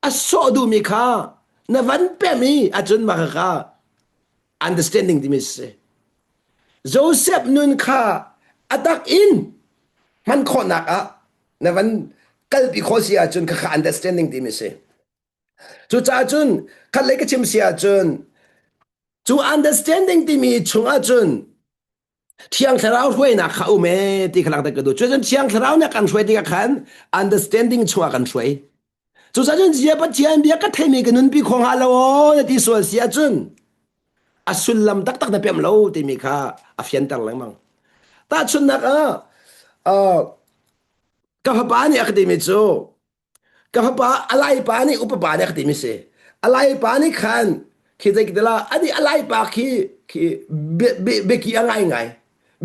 [SPEAKER 1] a sawh duhmi kha na van pem i acun mah kha understanding timi si Joseph nun kha a tak in hman khawhnak ah na van kalpi khawh si ahcun kha kha understanding timi si cucaah cun khat lei ka chim si ahcun Cu understanding timi chungah cun Thiang Thlarau hruainak kha um ee ti kha langhter ka duh. Cucun Thiang Thlarau nih a kan hruai tikah khan understanding chungah kan hruai. Cucaah cun zia Pathian bia ka theimi ka nunpi kho hnga lo aw na ti sual si ahcun a sullam taktak na pem lo timi kha a fianter lengmang. Tahchunhnak ah uh, ka fapa nih a ka timi cu Ka fapa a laipa nih upa pa nih a ka timi si. A laipa nih khan khi zei tila ani a laipa khi khi biaki a ngai ngai.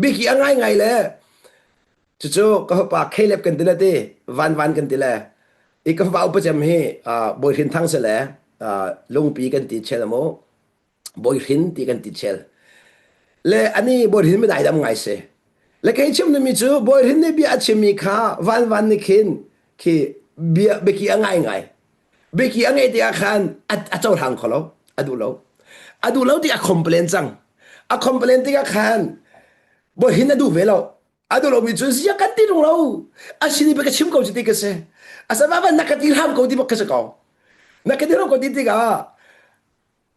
[SPEAKER 1] Biaki a ngai ngai le cucu ka fapa Caleb kan ti le ti van van kan ti le i ka fapa upa cem hi Bawi Hrin Thang si le lungpi kan ti chel mu. Bawi Hrin ti kan ti chel. Le ani Bawi Hrin mi daidam ngai si. Le kei chim mi cu Bawi Hrin nih bia a chimmi kha van van nih khin khi bia biaki a ngai ngai. Biaki a ngeih tikah khan a, a cohlang kho lo, a duh lo. A duh lo tik a complain cang. A complain tikah khan Bawi Hrin a duh ve lo. A duh lomi cu zia kan ti tung lo. A sin i ka chim ko cu ti ka si. A sa va na ka ti hram ko ti bak ka si ko. Na ka ti hram ko ti tikah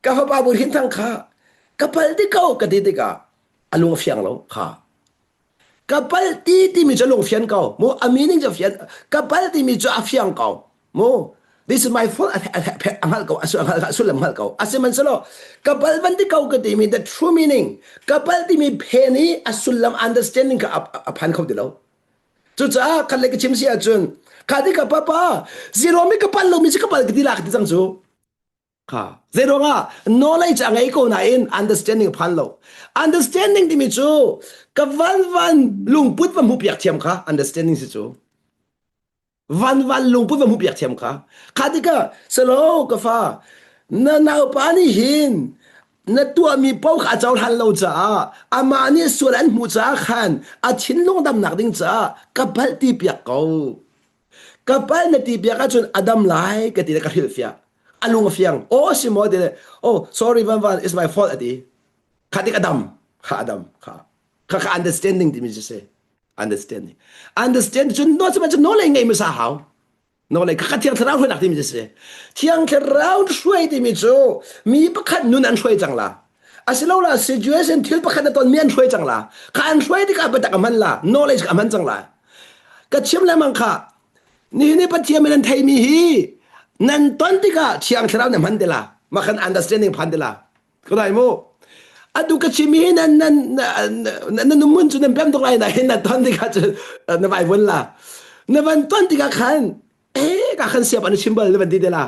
[SPEAKER 1] ka fapa bu hin thang kha ka pal ti ko ka ti tikah a lung a fiang lo kha. Ka pal ti timi cu a lung fian ko. Mu a meaning cu a fian. Ka pal timi cu a fiang ko. Mu this is my fault a hngalh ko a sullam hngalh ko. Asihmanhsehlaw ka pal van ti ko ka timi the true meaning ka pal timi phen i a sullam understanding kha a phan kho ti lo. Cucaah khat le ka chim si ahcun kha ti ka papa zero mi ka pal lomi cu ka pal ka ti la ka ti cang cu. Kha zeiruangah knowledge a ngei ko nain understanding a phan lo. Understanding timi cu ka van van lungput va hmuh piak thiam kha understanding si cu. Van van lungput va hmuh piak thiam kha. Kha tikah salo ka fa na naupa nih hin na tuahmi paoh kha a cohlan lo caah amah nih sual an hmuh caah khan a thinlung damnak ding caah ka palh ti piak ko. Ka pal na ti piak ahcun a dam lai ka ti le ka hrilhfiah. A lung a fiang. Oh si maw ti le oh sorry Van Van it's my fault a ti. Kha tik a dam. Kha a dam. Kha kha kha understanding timi cu si. Understanding. Understand cun no cu no lei ngei masa hau. No lei kha kha thiang thlarau hruainak timi cu si. Thiang thlarau hruai timi cu mi pakhat nun an hruai cang la. Asilola situation thil pakhat na ton mi an hruai cang la. Kha an hruai tikah biatak a hman la. Knowledge a hman cang la. Ka chim lengmang kha nihin i Pathian min an theimi hi nan ton tikah Thiang Thlarau na hman te la mah khan understanding phan te la ka dai mu atu ka chim hi nan nan nan nun cu nan pem tuk lai na hin na ton tikah cu na vai vun la na van ton tikah khan eh ka khan siap an chim bal na van ti te la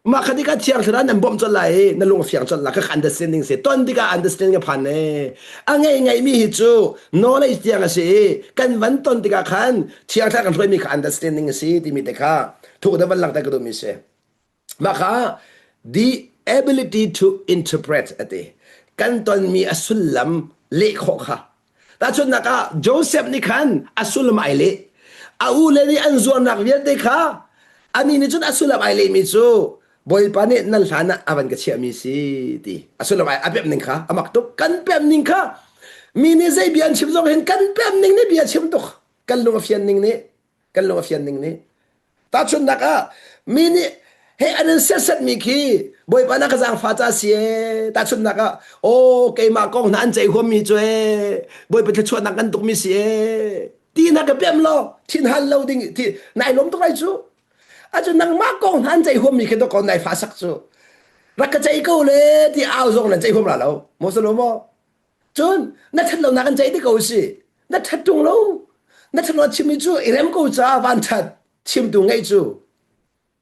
[SPEAKER 1] Mah kha tikah Thiang Thlarau nan bawmh colh lai i na lung a fiang colh lai. Kha understanding si. Ton tikah understanding a phan e. A ngei ngeimi hi cu knowledge tiang a si i kan van ton tikah khan Thiang Thlarau kan hruaimi kha understanding a si timi te kha thuk deuh van langhter ka duhmi si. Mah kha the ability to interpret a ti. Kan tonmi a sullam leh khawh kha. Tahchunhnak ah Joseph nih khan a sullam ai leh. A ule nih an zuarnak vialte kha anih nih cun a sullam ai lehmi cu Bawipa nih nan hlan ah a van ka chiahmi si ti. A sullam ai a pemh ning kha a mak tuk. Kan pemh ning kha mi nih zei bia an chim zong hin kan pemh ning nih bia chim tuk. Kan lung a fian ning nih kan lung a fian ning nih tahchunhnak ah mi nih he an in sersetmi khi bawipa na ka zaangfa ca si ee tahchunhnak ah aw keimah kong hna an ceih huammi cu ee bawipa thluachuahnak kan tukmi si ee ti na ka pem lo thin hal lo ding ti nai lawm tuk lai cu acu nangmah kong hna an ceih huammi khi to nai fa sak cu rak ka ceih ko le ti au zong nan ceih huam la lo mo salo mo Cun na ṭhat lonak an ceih te ko si. Na ṭhat ṭung lo. Na ṭhat lo chimmi cu i rem ko caah van ṭhat chimtu ngeih cu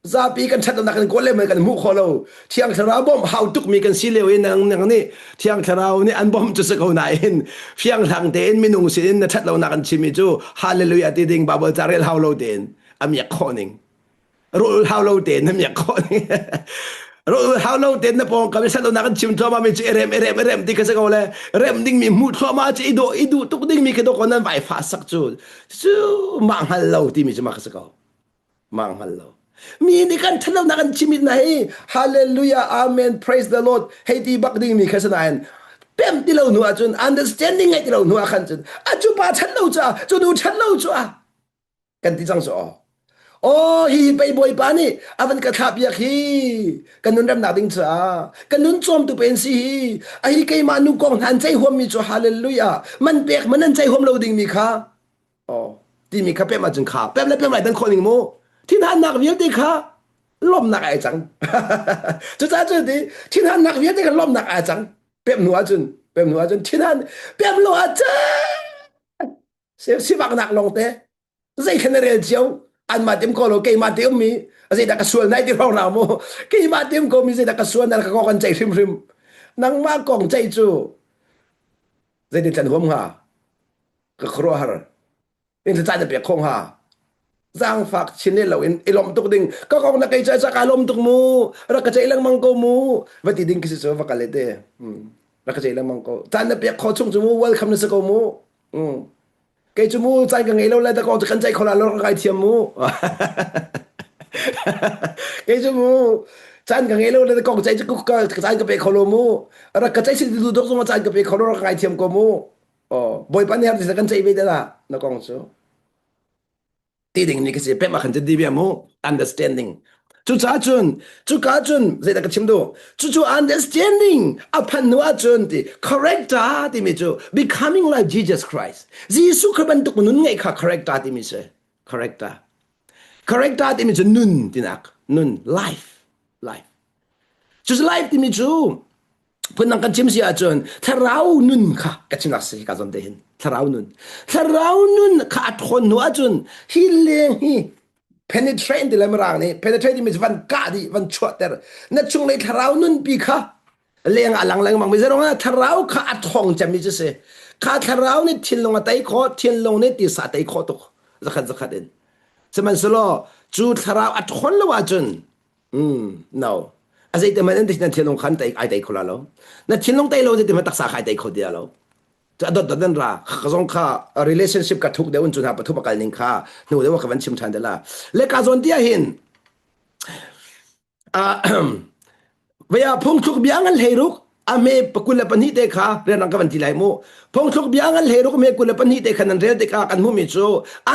[SPEAKER 1] zapi kan ṭhat lonak kan kawl le kan hmuh khawh lo. Thiang Thlarau bawmh hau tukmi kan si lio i nang nang nih Thiang Thlarau nih an bawmh cu si ko nain fianghlang tein minung sin in na ṭhat lonak an chimmi cu hallelujah ti ding Bible ca rel hau lo tein a miak khawh ning. Rawl hau lo tein na miak khawh rawl hau lo tein na pawngkam i sat nak an chim thluahmah mi cu i rem i rem i rem ti ka si ko le rem ding mi hmuh thluahmah cu i dawh i duh tuk ding mi khi dawh nan vai fa sak cu cu mah hngal lo timi cu mah ka si ko mah hngal lo mi nih kan thatlo nak an chim na hi hallelujah amen praise the lord hei ti bak ding mi kha sanain pem ti lo hnu ahcun understanding ngai ti lo hnu ah khan cun a cu pa that lo cu cu nu that lo cu a kan ti cang cu aw aw hi pei bawipa nih a van ka thlah piak hi kan nun remnak ding caah kan nun cawmtu pen si hi a hi keimah nu kong hna an ceih huammi cu hallelujah man pek man an ceih huam lo dingmi kha aw timi kha pem ahcun kha pem le pem lai dan khawh ning mu thinhannak vialte kha lawmnak ai cang cucaah cu ti thinhannak vialte kha lawmnak ai cang pem hnu ahcun pem hnu ahcun thinhan pem lo ahcun sivaknak lawng te zeithlen na rel cio anmah tim ko lo keimah te ummi zeidah ka sual nai ti rong rau mu keimah tim ko mi zeidah ka sual na ka kong an ceih hrimhrim nangmah kong ceih cu zeitin tlan huam hnga ka khuaruahhar in caan na pek kho hnga zaangfak chin le lo in i lawmh tuk ding ka kong na kei ca ka lawm tuk mu rak ka ceih lengmang ko mu va ti ding khi si cu va kal te rak ka ceih lengmang ko caan na pek kho chung cu mu welcome na si ko mu Kei cu mu caan ka ngei lo le dakaw cu kan ceih kho la lo ka kai thiam mu. Kei cu mu caan ka ngei lo le kong ceih cu ka caan ka pe kho lo mu. Rak ka ceih si tu dok zong caan ka pe kho lo rak ka ngai thiam ko mu. Oh, Bawipa nih har kan ceih ve te la na kong cu. Ti ding ni ka si pem ah khan ti bia mu understanding. Cucaah cun cuka cun zeidah ka chim duh? Cucu understanding a phan hnu ahcun ti character timi cu becoming like Jesus Christ. Jesuh kha bantuk nun ngeih kha character timi si. Character. Character timi cu nun tinak. Nun life. Life. Cucu life timi cu phundang kan chim si ahcun thlarau nun kha ka chimnak si ka zawn te hin thlarau nun thlarau nun kha a ṭhawn hnu ahcun hi leng hi penetrate ti le mirang nih penetrate timi cu van kah dih van chuahter na chunglei thlarau nun pi kha leng ah lang lengmang mi zeirong ah thlarau kha a ṭhawng cemmi cu si kha thlarau nih thinlung a tei khawh thinlung nih tisa a tei khawh tuk zakhat zakhat in sihmanhsehlaw cu thlarau a ṭhawn lo ahcun Mm, no. A zeite man na thinlung khan tei ai tei kho la lo. Na thinlung tei lo zeite man taksa kha ai tei kho dia lo. A dot dot nan ra ka zong kha relationship ka thuk deuh in chun ha pathum akal ning kha hnu deuh ka van chim than de la. Le ka zon tia hin vaya phungthluk bia ngan hlei ruk a me pakul le pahnih te kha rian ka van ti lai mu phungthluk bia ngan hlei ruk me kul le pahnih te kha nan rel tikah kan hmuhmi cu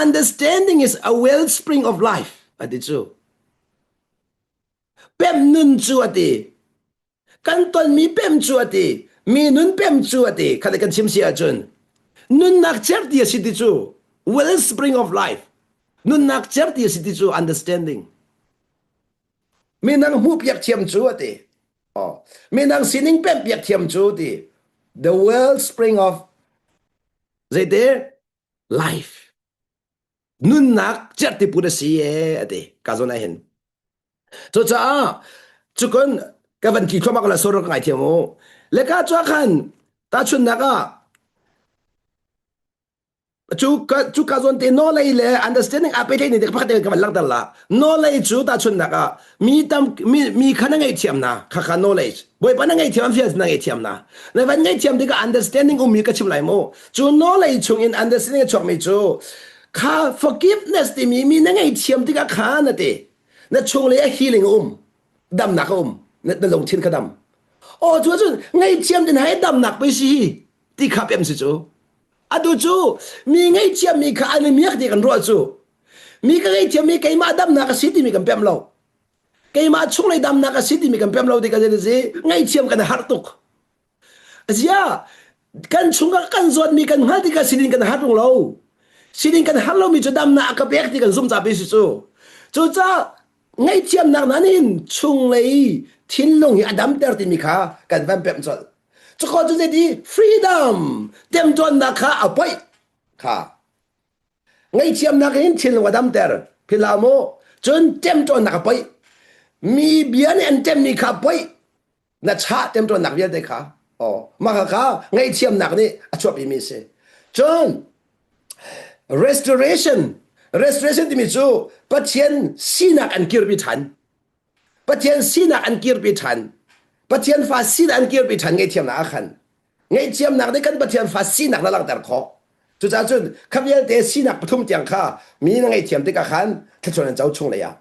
[SPEAKER 1] understanding is a wellspring of life ati cu Pem nun cu a ti. Kan tonmi pem cu a ti. Mi nun pem cu a ti. Khat kan chim si ahcun nunnak certi a si ti cu wellspring of life. Nunnak certi a si ti cu understanding. Minang hmuh piak thiam cu a ti. Oh. Minang sining pem piak thiam cu ti. The wellspring of zeite life. Nunnak cerhti put a si e a ti ka zawn ah hin cucaah cukun ka van tli thluahmah la sor ka ngaithiam u le ka cua khan tahchunnak ah cu ka cu ka zawn te knowledge le understanding a pe ni pakhat te ka van langhter la knowledge cu tahchunnak ah mi tam mi mi kha na ngaihthiam na kha kha knowledge Bawipa na ngaihthiam fial na ngaihthiam na na van ngaihthiam tikah understanding ummi ka chim lai mu cu knowledge chung in understanding a chuakmi cu kha forgiveness timi mi na ngaihthiam tikah kha na ti na chunglei a healing a um damnak a um na, na lungthin kha dam aw cu cun ngaihthiam din hai damnak pei si hi ti kha pem si cu atu cu mi ngaihthiam mi kha an i miak ti kan ruah cu mi ka ngaihthiam mi keimah damnak a si timi kan pem lo keimah chunglei damnak a si timi kan pem lo tikah si ngaihthiam kan har tuk Zia kan chungah kan zawtmi kan hngal tikah sinin kan har tung lo sinin kan har lomi cu damnak a ka pek ti kan zum ca pi si cu cucaah ngaihthiamnak nan hin chunglei thinlung hi a damter timi kha kan van pemh colh cuko cu zeiti freedom temtuannak kha a poih kha Ngaihthiamnak hin thinlung a damter. Philhlah mu. Cun ṭemṭawnnak a poih. Mi bia nih an ṭemmi kha a poih. Na chah ṭemṭawnnak vialte kha. Oh, mah kha ngaihthiamnak nih a chuahpimi a si. Cun restoration restoration timi cu Pathian sinak an kirpi ṭhan. Pathian sinak an kirpi ṭhan. Pathian fa sinak an kirpi ṭhan ngaihthiamnak ah khan. Ngaihthiamnak nih kan Pathian fa sinak na langhter khawh. Cucaah cun kha vialte sinak pathum tiang kha mi na ngaihthiam tikah khan thluachuah nan co chung lei ah.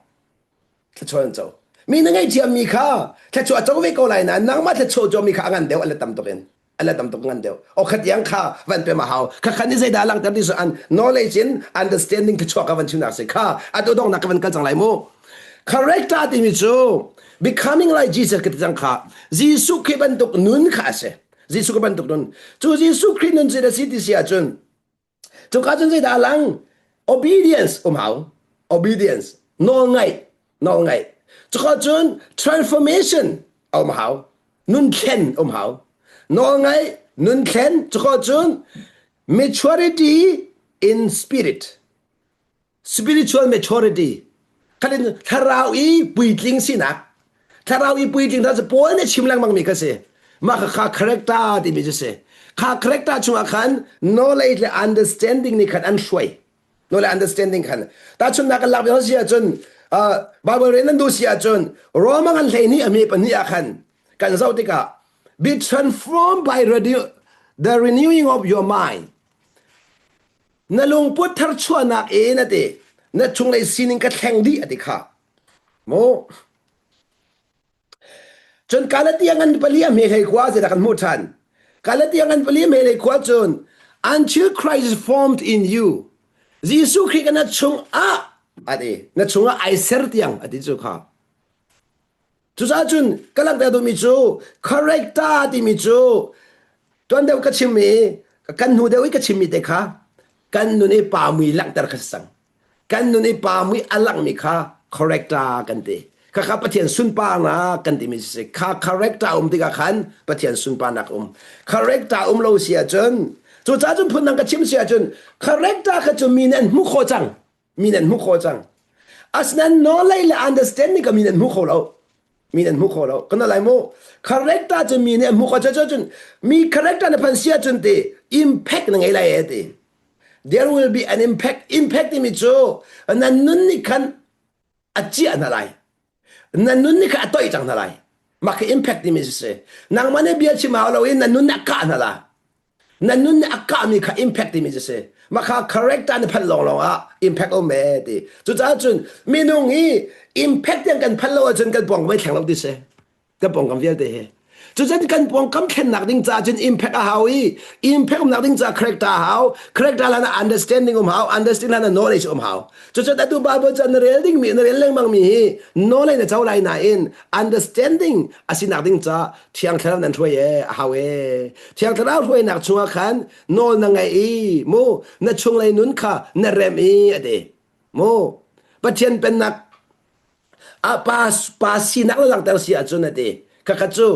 [SPEAKER 1] Thluachuah nan co. Mi na ngaihthiammi kha thluachuah a co ve ko lai nain nangmah thluachuah cawmi kha a ngan deuh a let tam tuk in. A let tam tuk ngan deuh. O khat tiang kha van pem a hau. Kha khan ni zeidah langhter ti so an knowledge in understanding thluachuah ka van chimnak si kha atu donghnak ka van kal cang lai mu. Character timi cu becoming like Jesus ka ti cang kha Jesuh Khrih bantuk nun kha a si. Jesuh Khrih bantuk nun. Cu Jesuh Khrih nun cu na si ti si ahcun cuka cun zeidah a lang? Obedience um hau. Obedience. Nawl ngaih. Nawl ngaih. Cuka cun transformation a um hau. Nun thlen um hau. Nawl ngaih, nun thlen, cuka cun maturity in spirit. Spiritual maturity khalin thlarau i puitling sinak thlarau i puitling cu Paul nih chim lengmang mi kha si mah kha kha character timi cu si kha character chungah khan knowledge le understanding nih khan an hruai knowledge understanding khan tahchunnak kan lak bi si ahcun Bible rel nan duh si ahcun Roma ngan hlei ni a mi pahnih ah khan kan zoh tikah be transformed by the renewing of your mind Na lungput tharchuahnak in a ti. Na chunglei sining ka thleng dih a ti kha. Mu. Cun Galatia ngan pali a hme hlei khua zeidah kan hmuh ṭhan. Galatia ngan pali a hme hlei khua cun. Until Christ is formed in you. Jesuh Khrih na chung ah ati na chungah ai ser tiang ati cu kha. Cucaah cun ka langhter duhmi cu character timi cu tuan deuh ka chim i kan hnu deuh i ka chimmi te kha kan nun i pa mui langhter kha si cang. Kan nun i pa mui a langhmi kha character kan ti. Khakha Pathian sunparnak kan timi si. Kha character um tikah khan Pathian sunparnak um. Character um lo si ahcun cucaah cun phundang ka chim si ahcun character kha cu mi nih an hmuh khawh cang. Mi nih an hmuh khawh cang. Asinain knowledge le understanding ka mi nih an hmu kho lo. Mi nih an hmu kho lo. Kan lai mu. Character cu mi nih an hmu kho cun mi character na phan si ahcun ti impact na ngei lai e ti. There will be an impact. Impact timi cu na nun nih khan a ciah hna lai. Na nun nih khan a toih cang hna lai. Mah khi impact timi si. Nangmah nih bia chim hau loin na nun nih a kah hna la. Na nun nih a kahmi kha impact timi si si. Mah kha character na phanh lawnglawng ah impact um e ti. Cucaah cun minung hi impact tiang kan phanh lo ahcun kan pawng vai thleng lo ti si. Kan pawngkam vialte hi. Cucun kan pawngkam thlennak ding caah cun impact a hau i impact umnak ding caah character a hau. Character hlan ah understanding um hau, understanding hlan ah knowledge um hau. Cucun atu Bible ca na rel dingmi na rel lengmang mi hi knowledge na co lai nain understanding a sinak ding caah Thiang Thlarau nan hruai e a hau e. Thiang Thlarau hruainak chungah khan nawl na ngaih i mu na chunglei nun kha na rem i a ti. Mu Pathian pennak a pa pa sinak na langhter si ahcun a ti. Khakha cu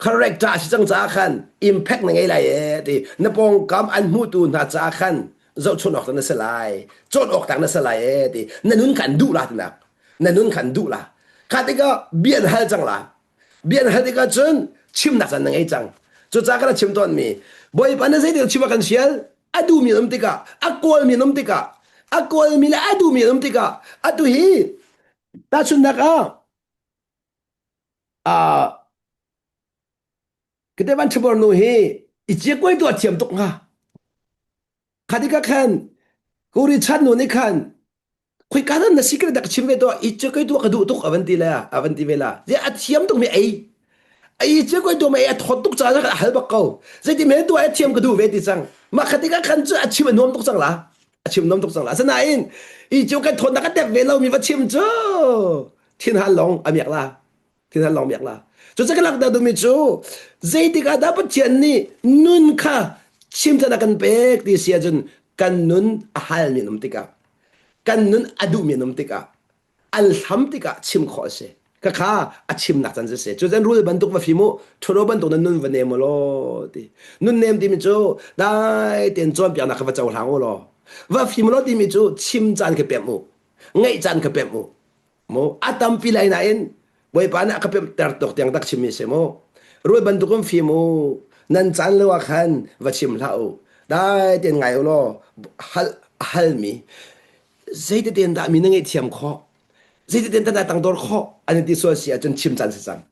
[SPEAKER 1] character a si cang caah khan impact na ngei lai e ti. Na pawngkam an hmutu hna caah khan zohchun awk na si lai. Cawn awk tak na si lai e ti. Na nun kha an duh la tinak. Na nun kha an duh la. Kha tikah bia an hal cang la. Bia na hal tikah cun chimnak caan na ngei cang. Cucaah ka rak chim tawnmi Bawipa na zeitik chim a kan sial a duhmi an um tikah a kawlmi an um tikah a kawlmi le a duhmi an um tikah atu hi tahchunhnak ah uh, kete van ṭhabor nu hi i ciakuai tu a thiam tuk hnga kha tikah khan kuri chan nu nih khan Khoika dah na secret dah ka chim ve tuah i cu kei tuah ka duh tuk a van ti le a van ti ve la zia a thiam tuk mi ei ei cu kei tuah ei a thawt tuk caah a hal bak ko zeiti men tuah a thiam ka duh ve ti cang mah kha tikah khan cu a chim a nuam tuk cang la a chim nuam tuk cang la asinain i cu kan thawtnak ka tek ve lo mi va chim cu thin han long a miak la thin han long miak la cu ca ka langhter duhmi cu zeitik ah dah Pathian nih nun kha chim can a kan pek ti si ahcun kan nun a hal mi um tikah kan nun a duhmi an um tikah an hlam tikah chim khawh a si khakha a chimnak can si cu cun rul bantuk va fim u ṭhuro bantuk na nun va nem u law ti nun nem timi cu dai tein cawnpiaknak kha va cohlang u law va fim u law timi cu chim caan kha pemh u ngaih caan kha pemh u mu a tampi lai nain Bawipa nih a ka pemhter tuk tiang tak chimmi si mu rul bantukin fim u nan caan lo ah khan va chim hlah u dai tein ngai u law hal halmi zeititein dah mi na ngaihthiam khawh zeititein dah na tangdor khawh an ti sual si ahcun chim caan si cang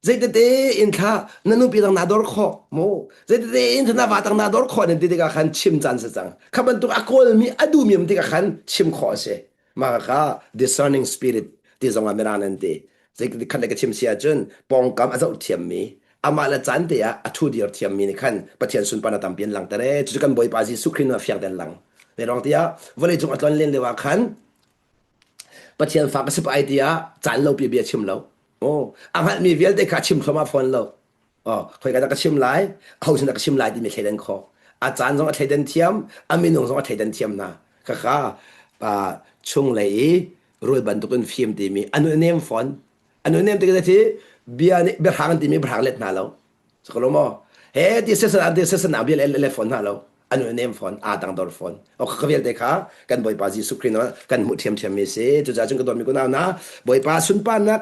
[SPEAKER 1] zeitete in thla na nupi tang na dor khawh mu zeitete in thla na va tang na dor khawh nan ti tikah khan chim caan si cang kha bantuk a kawlmi a duhmi um tikah khan chim khawh a si mah kha discerning spirit ti zong ah mirang nan ti zei khat le ka chim si ahcun pawngkam a zoh thiammi amah le caan te ah a thu dir thiammi nih khan Pathian sunparnak tampi an langhter ee cucu kan Bawipa Jesuh Khrih nu a fiang ten lang Zei tiah vawlei cung a tlon len lio ah khan Pathian fa ka si pa ai tiah caan lo pi bia chim lo oh a hngalhmi vialte kha chim thluahmah fawn lo oh khoika dah ka chim lai aho sin dah ka chim lai timi thleidan khawh a caan zong a thleidan thiam a minung zong a thleidan thiam hna khakha pa chunglei i rul bantukin fim timi anu nem fawn anu nem tik thi bia nih biahrang timi biahrang let hna lo Sakalo maw? He ti sesan ti sesan bia le le fawn hna lo. Anu nem fawn, aa tang dor fawn. O ka vialte kha kan Bawipa Jesuh Khrih kan hmuh thiamthiam mi si. Cucaah cun ka dawtmi kunau hna, Bawipa sunparnak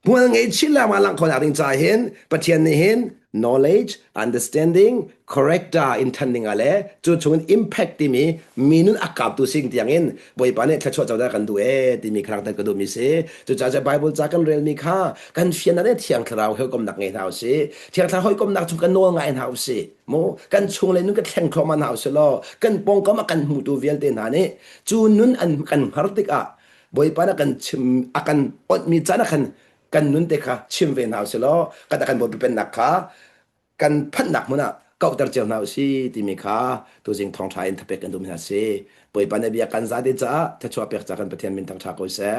[SPEAKER 1] hmual ngei chin lengmang langh khawhnak ding caah hin Pathian nih hin knowledge, understanding, character in than ding ah le cu chungin impact timi mi nun a kaptu sing tiangin Bawipa nih thluachuah codah kan duh ee timi kha langhter ka duhmi si. Cucaah cu Bible ca kan relmi kha kan fian ah Thiang Thlarau hawikomnak ngei hna usih. Thiang Thlarau hawikomnak cu kan nawl ngai hna usih. Mu kan chung le nun kan thleng thluahmah hna usih law kan pawngkam a kan hmutu vialte hna nih cu nun an kan hngar tikah Bawipa nih a kan chim a kan onhmi caan ah khan kan nun te kha chim ve hna usih law kan a kan Bawipa pennak kha kan phanhnak hmun ah kauhter cio hna usih timi kha tuzing thawngṭha in thapek kan duh hna si. Bawipa na bia kan zate caah thluachuah pek ca kan Pathian min thangṭha ko seh.